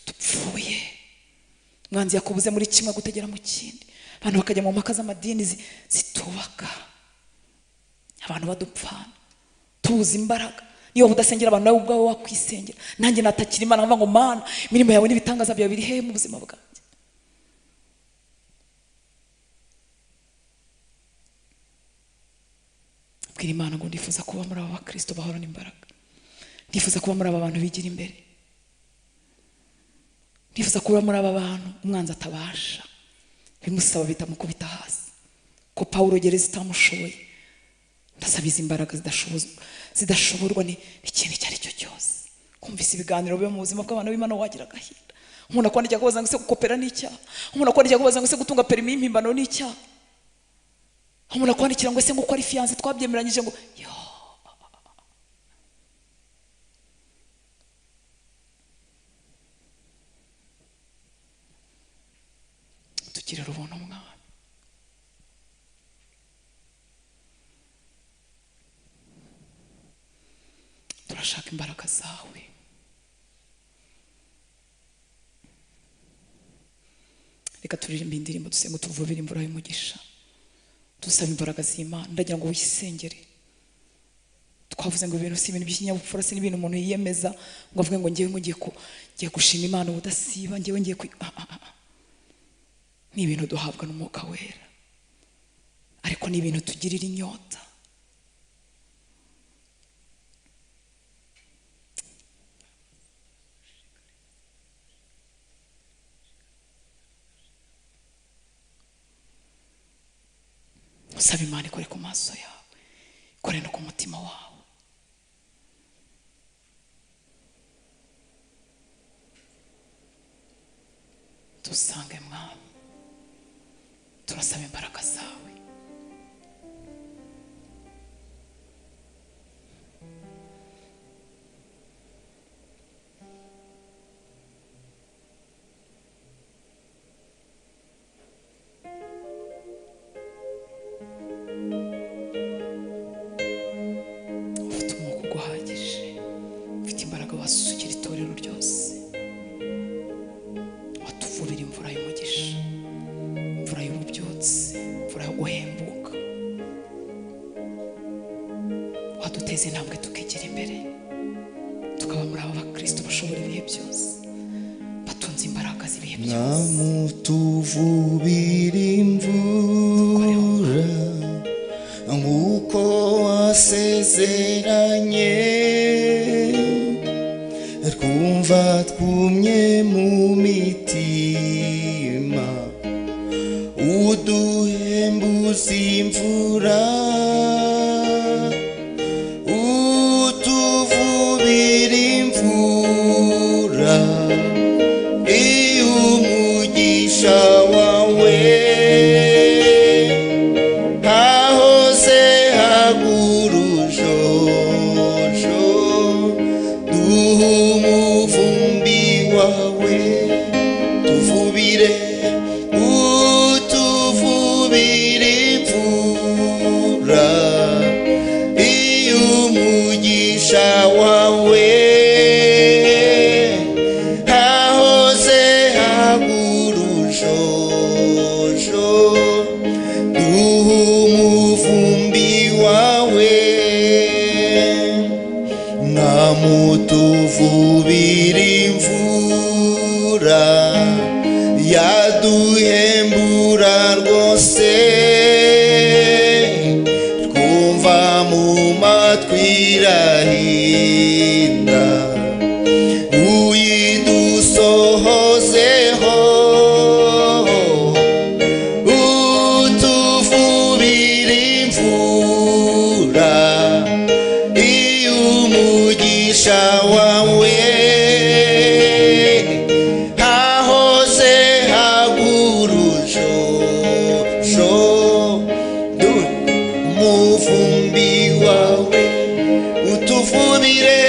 [SPEAKER 1] dupfuye. Umwanzi yakubuze muri kimwe gutegera mu kindi, abantu bakajya mu mpaka z'amadini zitubaka, abantu badupfana, tuzi imbaraga. Niba udasengera abantu nawe ubwawe wakwisengera. Nanjye natakira Imana nkavuga ngo Mana, imirimo yawe n'ibitangaza byawe biri hehe mu buzima bwanjye? Bwira Imana ngo ndifuza kuba muri aba bakristo bahorana imbaraga, ndifuza kuba muri aba bantu bigira imbere, ndifuza kuba muri aba bantu umwanzi atabasha bimusaba bitamukubita hasi, ko Ko Pawulo gereza itamushoboye, ndasaba izi imbaraga zidashoborwa n'ikintu icyo ari cyo cyose. Kumvise ibiganiro biba mu buzima bw'abantu b'Imana wagira agahinda. Umuntu akwandikira kubaza ngo ese gukopera ni icyaha, umuntu akwandikira kubaza ngo ese gutunga perimi y'impimbano ni icyaha, umuntu akwandikira ngo ese ngo uko ari fiyanse twabyemeranyije ngo yo. Tugirire ubuntu Mwami. Turashaka imbaraga zawe. Reka turirimbe indirimbo dusenga tuvubire imvura y'umugisha, dusaba imbaraga z'Imana. Ndagira ngo wisengere. Twavuze ngo ibintu si ibintu by'ikinyabupfura, si n'ibintu umuntu yiyemeza ngo avuge ngo ngewe ngiye gushima Imana ubudasiba, ngewe ngiye ni ibintu duhabwa n'Umwuka Wera, ariko ni ibintu tugirira inyota. Usaba Imana ikore ku maso yawe, ikore no ku mutima wawe. Dusange Mwami, turasaba imbaraga zawe. Ufite umwuka uguhagije, ufite imbaraga wasukira itorero ryose, watuvubira imvura y'umugisha, imvura y'ububyutse, imvura yo guhembuka, waduteza intambwe tukigira imbere, tukaba muri abo bakristo bashobora ibihe byose, batunze imbaraga z'ibihe byose.
[SPEAKER 2] Namutuvubira imvura nk'uko wasezeranye, twumva twumye mu mitima, uduhembuza imvura, utuvubira imvura iyo umugisha wawe hahose hagurujojo, duha umuvumbi wawe tuvubire, utuvubire imvura iyo umugisha wawe hahose hagurujojo, duha umuvumbi wawe. Namutuvubira imvura yaduhembura rwose, twumva mu matwi irahinda, uyidusohozeho, utuvubira imvura iyo umugisha wawe hahose hagurujojo, umuvumbi wawe utuvubire,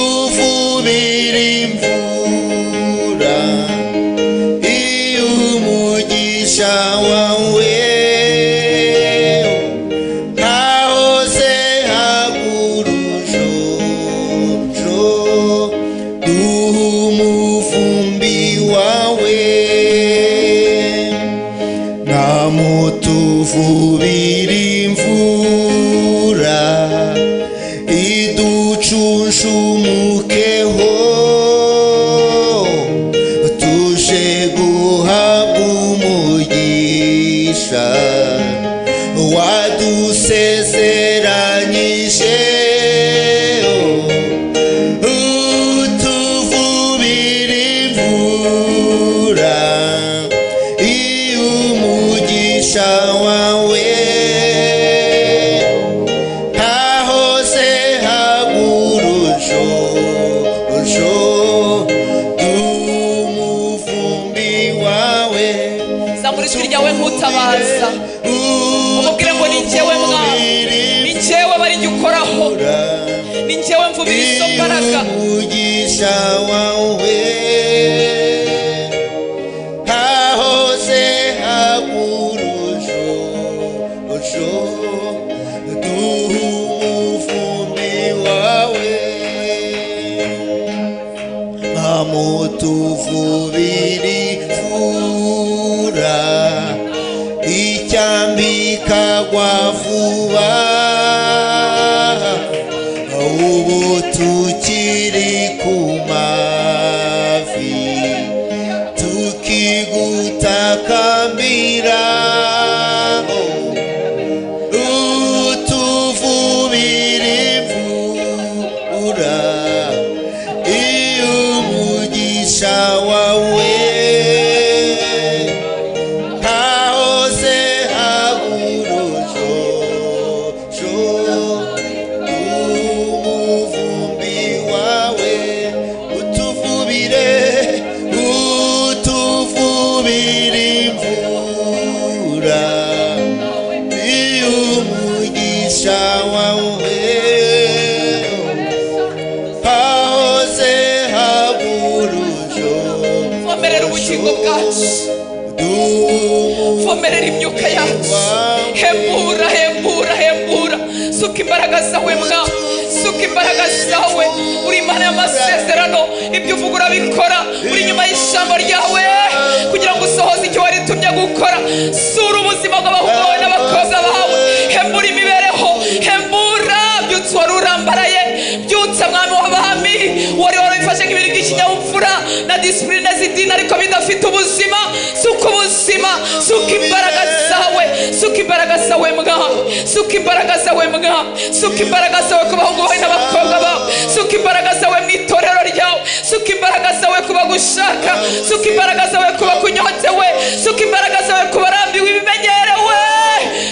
[SPEAKER 2] utuvubire imvura iyo umugisha wawe hahose hagurujojo, duha umuvumbi wawe. Namutuvubira imvura iducunshumukeho, tuje guhabwa umugisha wadusezeranyije, utuvubira imvura iyo umugisha Umugisha wawe hahose hagurujo umuvumbi wawe.
[SPEAKER 1] Zamura ijwi ryawe nk'utabaza, umubwire ngo: "Ni njyewe Mwami, ni njyewe bari njye ukoraho, ni njyewe mvubira izo mbaraga."
[SPEAKER 2] Umugisha wawe hahose hagurujo duhumuvumbi wawe, nkamutuvubira imvura icyambikagwa vuba. Ubu tukiri ku mavi tukigutakambira, utuvubira imvura iyo umugisha wawe hahose hagurujo umuvumbi wawe, utuvubire, utuvubire imvura iyo umugisha wawe hahose hagurujo.
[SPEAKER 1] Vomerera ubugingo bwacu, vomerera imyuka yacu, hembura, hembura, hembura, suka imbaraga zawe mwa, suka imbaraga zawe. Uri Imana y'amasezerano, ibyo uvuga urabikora, uri inyuma y'ijambo ryawe kugira ngo usohoze icyo waritumye gukora. Sura ubuzima bw'abahungu bawe n'abakobwa bawe, hembura imibereho, hembura, byutsa uwari urambaraye, byutsa Mwami w'abami wari warabifashe nk'ibintu by'ikinyabupfura na discipline z'idini ariko bidafite ubuzima. Suka ubuzima, suka imbaraga zawe, suka imbaraga zawe Mwami, suka imbaraga zawe Mwami, suka imbaraga zawe ku bahungu bawe n'abakobwa bawe, suka imbaraga zawe mu itorero ryawe, suka imbaraga zawe ku bagushaka, suka imbaraga zawe ku bakunyotewe, suka imbaraga zawe ku barambiwe ibimenyerewe,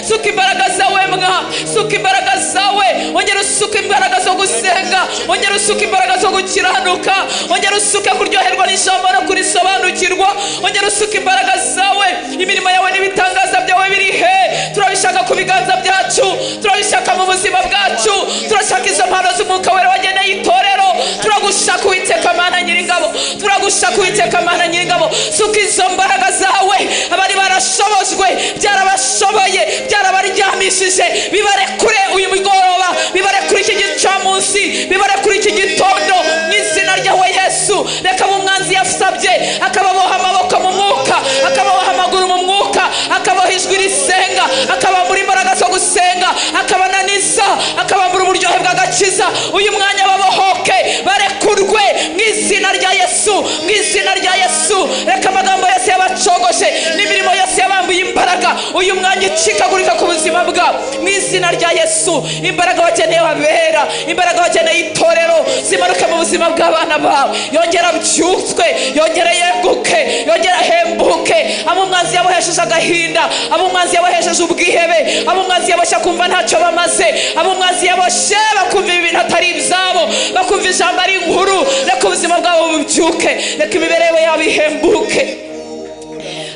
[SPEAKER 1] suka imbaraga zawe mwa, suka imbaraga zawe, ongera usuka imbaraga zo gusenga, ongera usuka imbaraga zo gukiranuka, ongera usuke kuryoherwa n'ijambo no kurisobanukirwa, ongera usuka imbaraga zawe. Imirimo yawe n'ibitangaza byawe biri he? Turabishaka ku biganza byacu, turabishaka mu buzima bwacu, turashaka izo mpano z'Umwuka Wera wageneye itorero. Turagushaka Uwiteka Mana Nyiringabo, turagushaka Uwiteka Mana Nyiringabo. Suka izo mbaraga zawe, abari barashobojwe, byarabashoboye, byarabaryamishije, bibarekure uyu mugoroba, bibarekure iki gicamunsi, bibarekure iki gitondo mu izina ryawe Yesu. Reka abo umwanzi yasabye akababoha amaboko mu mwuka, akababoha amaguru mu mwuka, akabaha ijwi risenga, akabambura imbaraga zo gusenga, akabananiza, akabambura uburyohe bw'agakiza, uyu mwanya babohoke, barekurwe mu izina rya Yesu, mu izina rya Yesu. Reka amagambo yose yabacogoshe n'imirimo yose yabambuye imbaraga uyu mwanya icikagurika ku buzima bwabo mu izina rya Yesu. Imbaraga bakeneye babera, imbaraga bakeneye itorero zimanuke mu buzima bw'abana bawe, yongera abyutswe, yongere yeguke, yongere ahembuke. Abo umwanzi yabohesheje agahinda, abo umwanzi yabohesheje ubwihebe, abo umwanzi yaboshye akumva ntacyo bamaze, abo umwanzi yaboshye bakumva ibi bintu atari ibyabo, bakumva ijambo ari inkuru, reka ubuzima bwabo bubyuke, reka imibereho yabo ihembuke.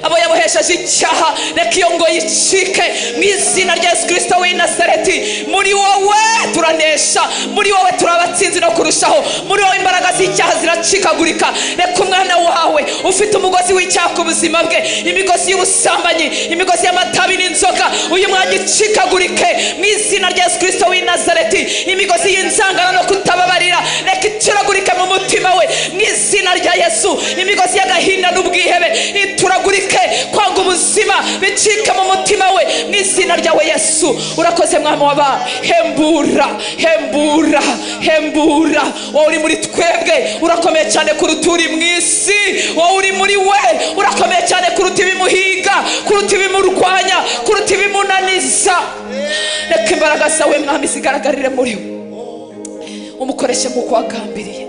[SPEAKER 1] Abo yabohesheje icyaha, reka iyo ngo yicike mu izina rya Yesu Kirisito w'i Nasareti. Muri wowe turanesha, muri wowe turabatsinzi no kurushaho, muri wowe imbaraga z'icyaha ziracikagurika. Reka umwana wawe ufite umugozi w'icyaha ku buzima bwe, imigozi y'ubusambanyi, imigozi y'amatabi n'inzoga, uyu mwanya icikagurike mu izina rya Yesu Kirisito w'i Nazareti. Imigozi y'inzangano no kutababarira, reka icuragurike mu mutima we mu izina rya Yesu. Imigozi y'agahinda n'ubwihebe ituragurike, kwanga ubuzima bicike mu mutima we mu izina ryawe Yesu. Urakoze Mwami w'abami, hembura, hembura, hembura. Wowe uri muri twebwe urakomeye cyane kuruta uri mu isi. Wowe uri muri we urakomeye cyane kuruta ibimuhiga, kuruta ibimurwanya, kuruta ibimunaniza. Reka imbaraga zawe Mwami zigaragarire muri we, umukoreshe nk'uko wagambiriye.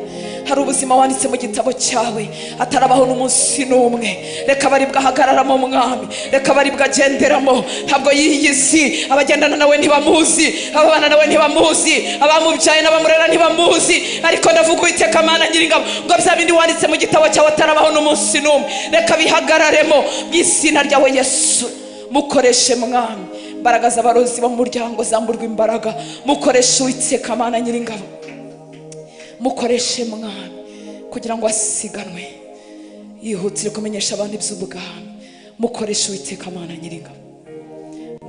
[SPEAKER 1] Haguruka. Hari ubuzima wanditse mu gitabo cyawe atarabaho n'umunsi n'umwe. Reka baribwo ahagararamo Mwami, reka baribwo agenderamo. Ntabwo yiyizi, abagendana nawe ntibamuzi, ababana nawe ntibamuzi, abamubyaye n'abamurera ntibamuzi. Ariko ndavuga, Uwiteka Mana Nyiringabo, ngo bya bindi wanditse mu gitabo cyawe atarabaho n'umunsi n'umwe, reka bihagararemo mu izina ryawe Yesu. Mukoreshe Mwami, imbaraga z'abarozi bo mu muryango zamburwa imbaraga. Mukoreshe, Uwiteka Mana Nyiringabo, mukoreshe Mwami, kugira ngo asiganwe yihutire kumenyesha abantu iby'ubwami. Mukoreshe, Uwiteka Mana Nyiringabo,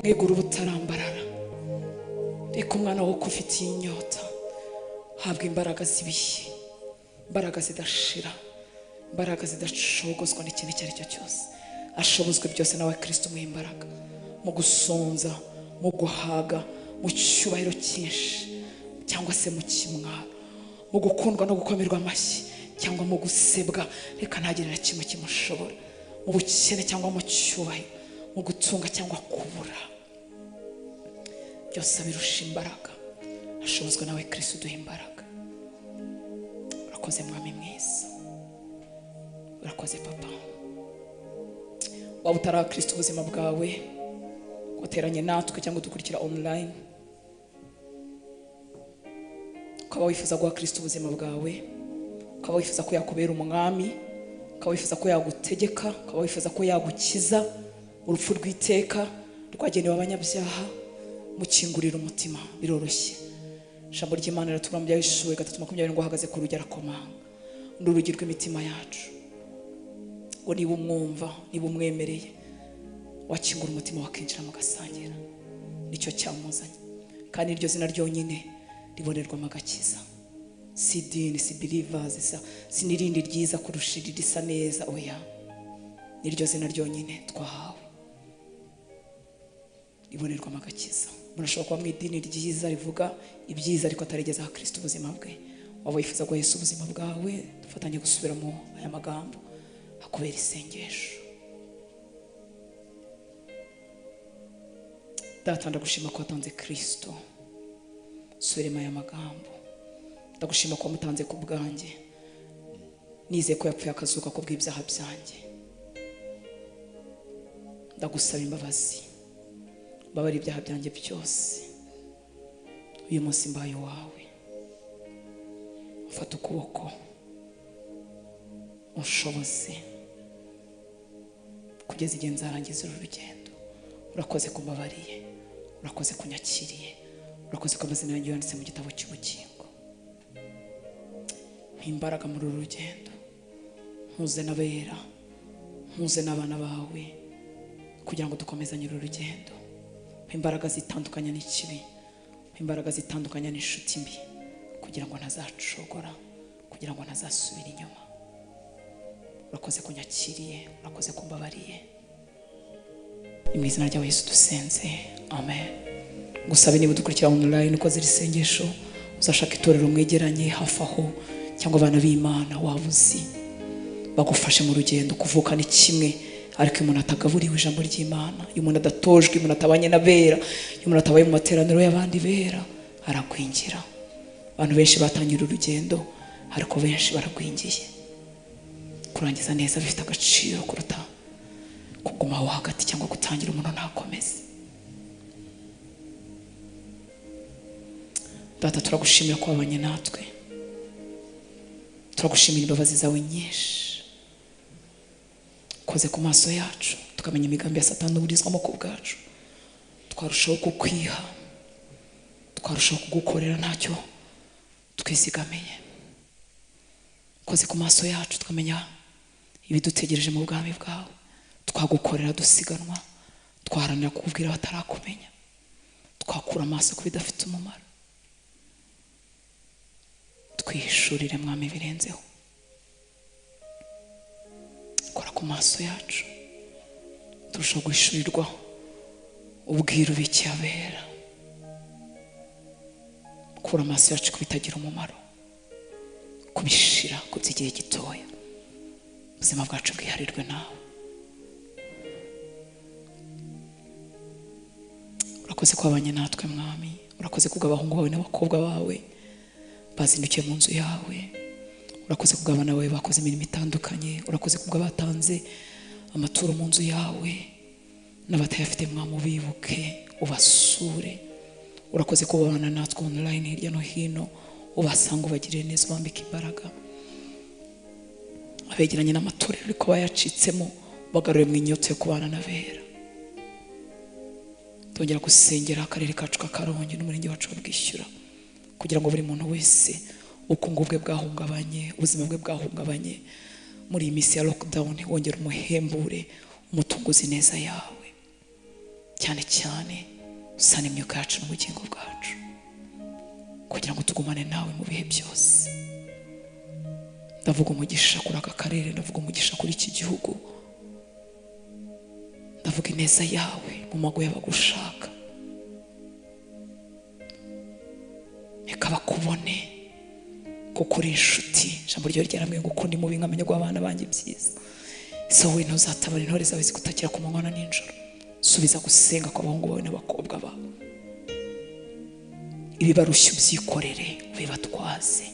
[SPEAKER 1] mwegura ubutarambarara. Reka umwana wo ufitiye inyota habwa imbaraga z'ibihe, imbaraga zidashira, imbaraga zidacogozwa n'ikintu icyo ari cyo cyose. Ashobozwe byose nawe Kirisito umuha imbaraga mu gusonza, mu guhaga, mu cyubahiro cyinshi cyangwa se mu kimwaro, mu gukundwa no gukomerwa amashyi cyangwa mu gusebwa. Reka ntagire na kimwe kimushobora, mu bukene cyangwa mu cyubahiro, mu gutunga cyangwa kubura, byose abirusha imbaraga. Ashobozwa nawe Kirisito uduha imbaraga. Urakoze Mwami mwiza, urakoze Papa. Waba utaraha Kirisito ubuzima bwawe, wateranye natwe cyangwa udukurikira online, ukaba wifuza guha Kirisito ubuzima bwawe, ukaba wifuza ko yakubera umwami, ukaba wifuza ko yagutegeka, ukaba wifuza ko yagukiza urupfu rw'iteka rwagenewe abanyabyaha, mukingurira umutima, biroroshye. Ijambo ry'Imana riratubwira mu Byahishuwe 3:20 ngo ahagaze ku rugi arakomanga. Ni urugi rw'imitima yacu, ngo niba umwumva, niba umwemereye, wakingura umutima wakinjira mugasangira. Nicyo cyamuzanye, kandi iryo zina ryonyine ribonerwamo agakiza. Si idini, si believers, si n'irindi ryiza kurusha iri risa neza, oya, niryo zina ryonyine twahawe ribonerwamo agakiza. Umuntu ashobora kuba mu idini ryiza rivuga ibyiza ariko atarigeze aha Kristo ubuzima bwe. Waba wifuza guha Yesu ubuzima bwawe, dufatanye gusubiramo aya magambo akubera isengesho. Data, ndagushima ko watanze Kristo. Subiremo aya magambo. Ndagushima ko wamutanze ku bwanjye, nizeye ko yapfuye akazuka ku bw'ibyaha byanjye. Ndagusaba imbabazi, mbabarira ibyaha byanjye byose. Uyu munsi mbaye uwawe, mfata ukuboko unshoboze kugeza igihe nzarangiza uru rugendo. Urakoze kumbabariye, urakoze kunyakiriye, urakoze ko amazina yanjye yanditse mu gitabo cy'ubugingo. Mpa imbaraga muri uru rugendo, mpuze n'abera, mpuze n'abana bawe, kugira ngo dukomezanye uru rugendo. Mpa imbaraga zitandukanya n'ikibi, mpa imbaraga zitandukanya n'inshuti mbi, kugira ngo ntazacogora, kugira ngo ntazasubira inyuma. Urakoze kunyakiriye, urakoze kumbabariye. Mu izina ryawe Yesu dusenze, amen. Gusabe niba udukurikira online ukoze iri sengesho, uzashaka itorero mwegeranye hafi aho, cyangwa abana b'Imana waba uzi bagufashe mu rugendo. Kuvuka ni kimwe, ariko iyo umuntu atagaburiwe ijambo ry'Imana, iyo umuntu adatojwe, iyo umuntu atabanye n'abera, iyo umuntu atabaye mu materaniro y'abandi bera, aragwingira. Abantu benshi batangira urugendo, ariko benshi baragwingiye. Kurangiza neza bifite agaciro kuruta kuguma aho hagati cyangwa gutangira umuntu ntakomeze. Data, turagushimira ko wabanye natwe, turagushimira imbabazi zawe nyinshi. Ukoze ku maso yacu tukamenya imigambi ya Satani uburizwamo ku bwacu, twarushaho kukwiha, twarushaho kugukorera ntacyo twizigamiye. Ukoze ku maso yacu tukamenya ibidutegereje mu bwami bwawe, twagukorera dusiganwa, twaharanira kukubwira batarakumenya, twakura amaso ku bidafite umumaro. Twihishurire Mwami birenzeho. Kora ku maso yacu turushaho guhishurirwa ubwiru bw'icyabera. Kura amaso yacu ku bitagira umumaro, kubishira ku by'igihe gitoya. Ubuzima bwacu bwiharirwe nawe. Urakoze ko wabanye natwe Mwami, urakoze kubwo abahungu bawe n'abakobwa bawe bazindukiye mu nzu yawe. Urakoze kubw'abana bawe bakoze imirimo itandukanye. Urakoze kubw'abatanze amaturo mu nzu yawe n'abatayafite, mwamubibuke ubasure. Urakoze kubabana natwe online hirya no hino, ubasanga, ubagirire neza, ubambike imbaraga. Abegeranye n'amatorero ariko bayacitsemo, bagarure mu inyota yo kubana n'abera. Tongera gusengera akarere kacu ka Karongi n'umurenge wacu wa Bwishyura, kugira ngo buri muntu wese ubukungu bwe bwahungabanye, ubuzima bwe bwahungabanye muri iyi minsi ya lockdown, wongera umuhembure, umutunguzi neza yawe, cyane cyane usana imyuka yacu n'ubugingo bwacu, kugira ngo tugumane nawe mu bihe byose. Ndavuga umugisha kuri aka karere, ndavuga umugisha kuri iki gihugu, ndavuga ineza yawe mu mago y'abagushaka. Reka bakubone kuko uri inshuti. Ijambo ryawe ryarambwiye ngo ukunde mubi nkamenya guha abana banjye ibyiza. Ese wowe ntuzatabara intore zawe zigutakira ku manywa na nijoro? Subiza gusenga kw'abahungu bawe n'abakobwa bawe. Ibibarushya ubyikorere, ubibatwaze.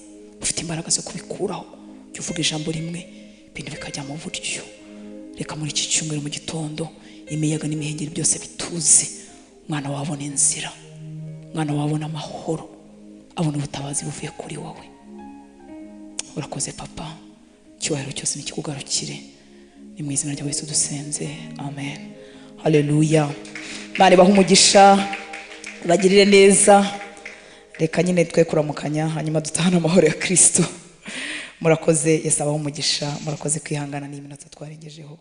[SPEAKER 1] Ufite imbaraga zo kubikuraho. Jya uvuga ijambo rimwe, ibintu bikajya mu buryo. Reka muri iki cyumweru mu gitondo imiyaga n'imihengeri byose bituze, umwana wawe abona inzira, umwana wawe abona amahoro, abona ubutabazi buvuye kuri wowe. Urakoze Papa, icyubahiro cyose nikikugarukire. Ni mu izina rya Yesu dusenze, amen. Haleluya. Imana ibahe umugisha, bagirire neza. Reka nyine twe kuramukanya, hanyuma dutahane amahoro ya Kristo. Murakoze, Yesu abahe umugisha. Murakoze kwihangana n'iyi minota twarengejeho.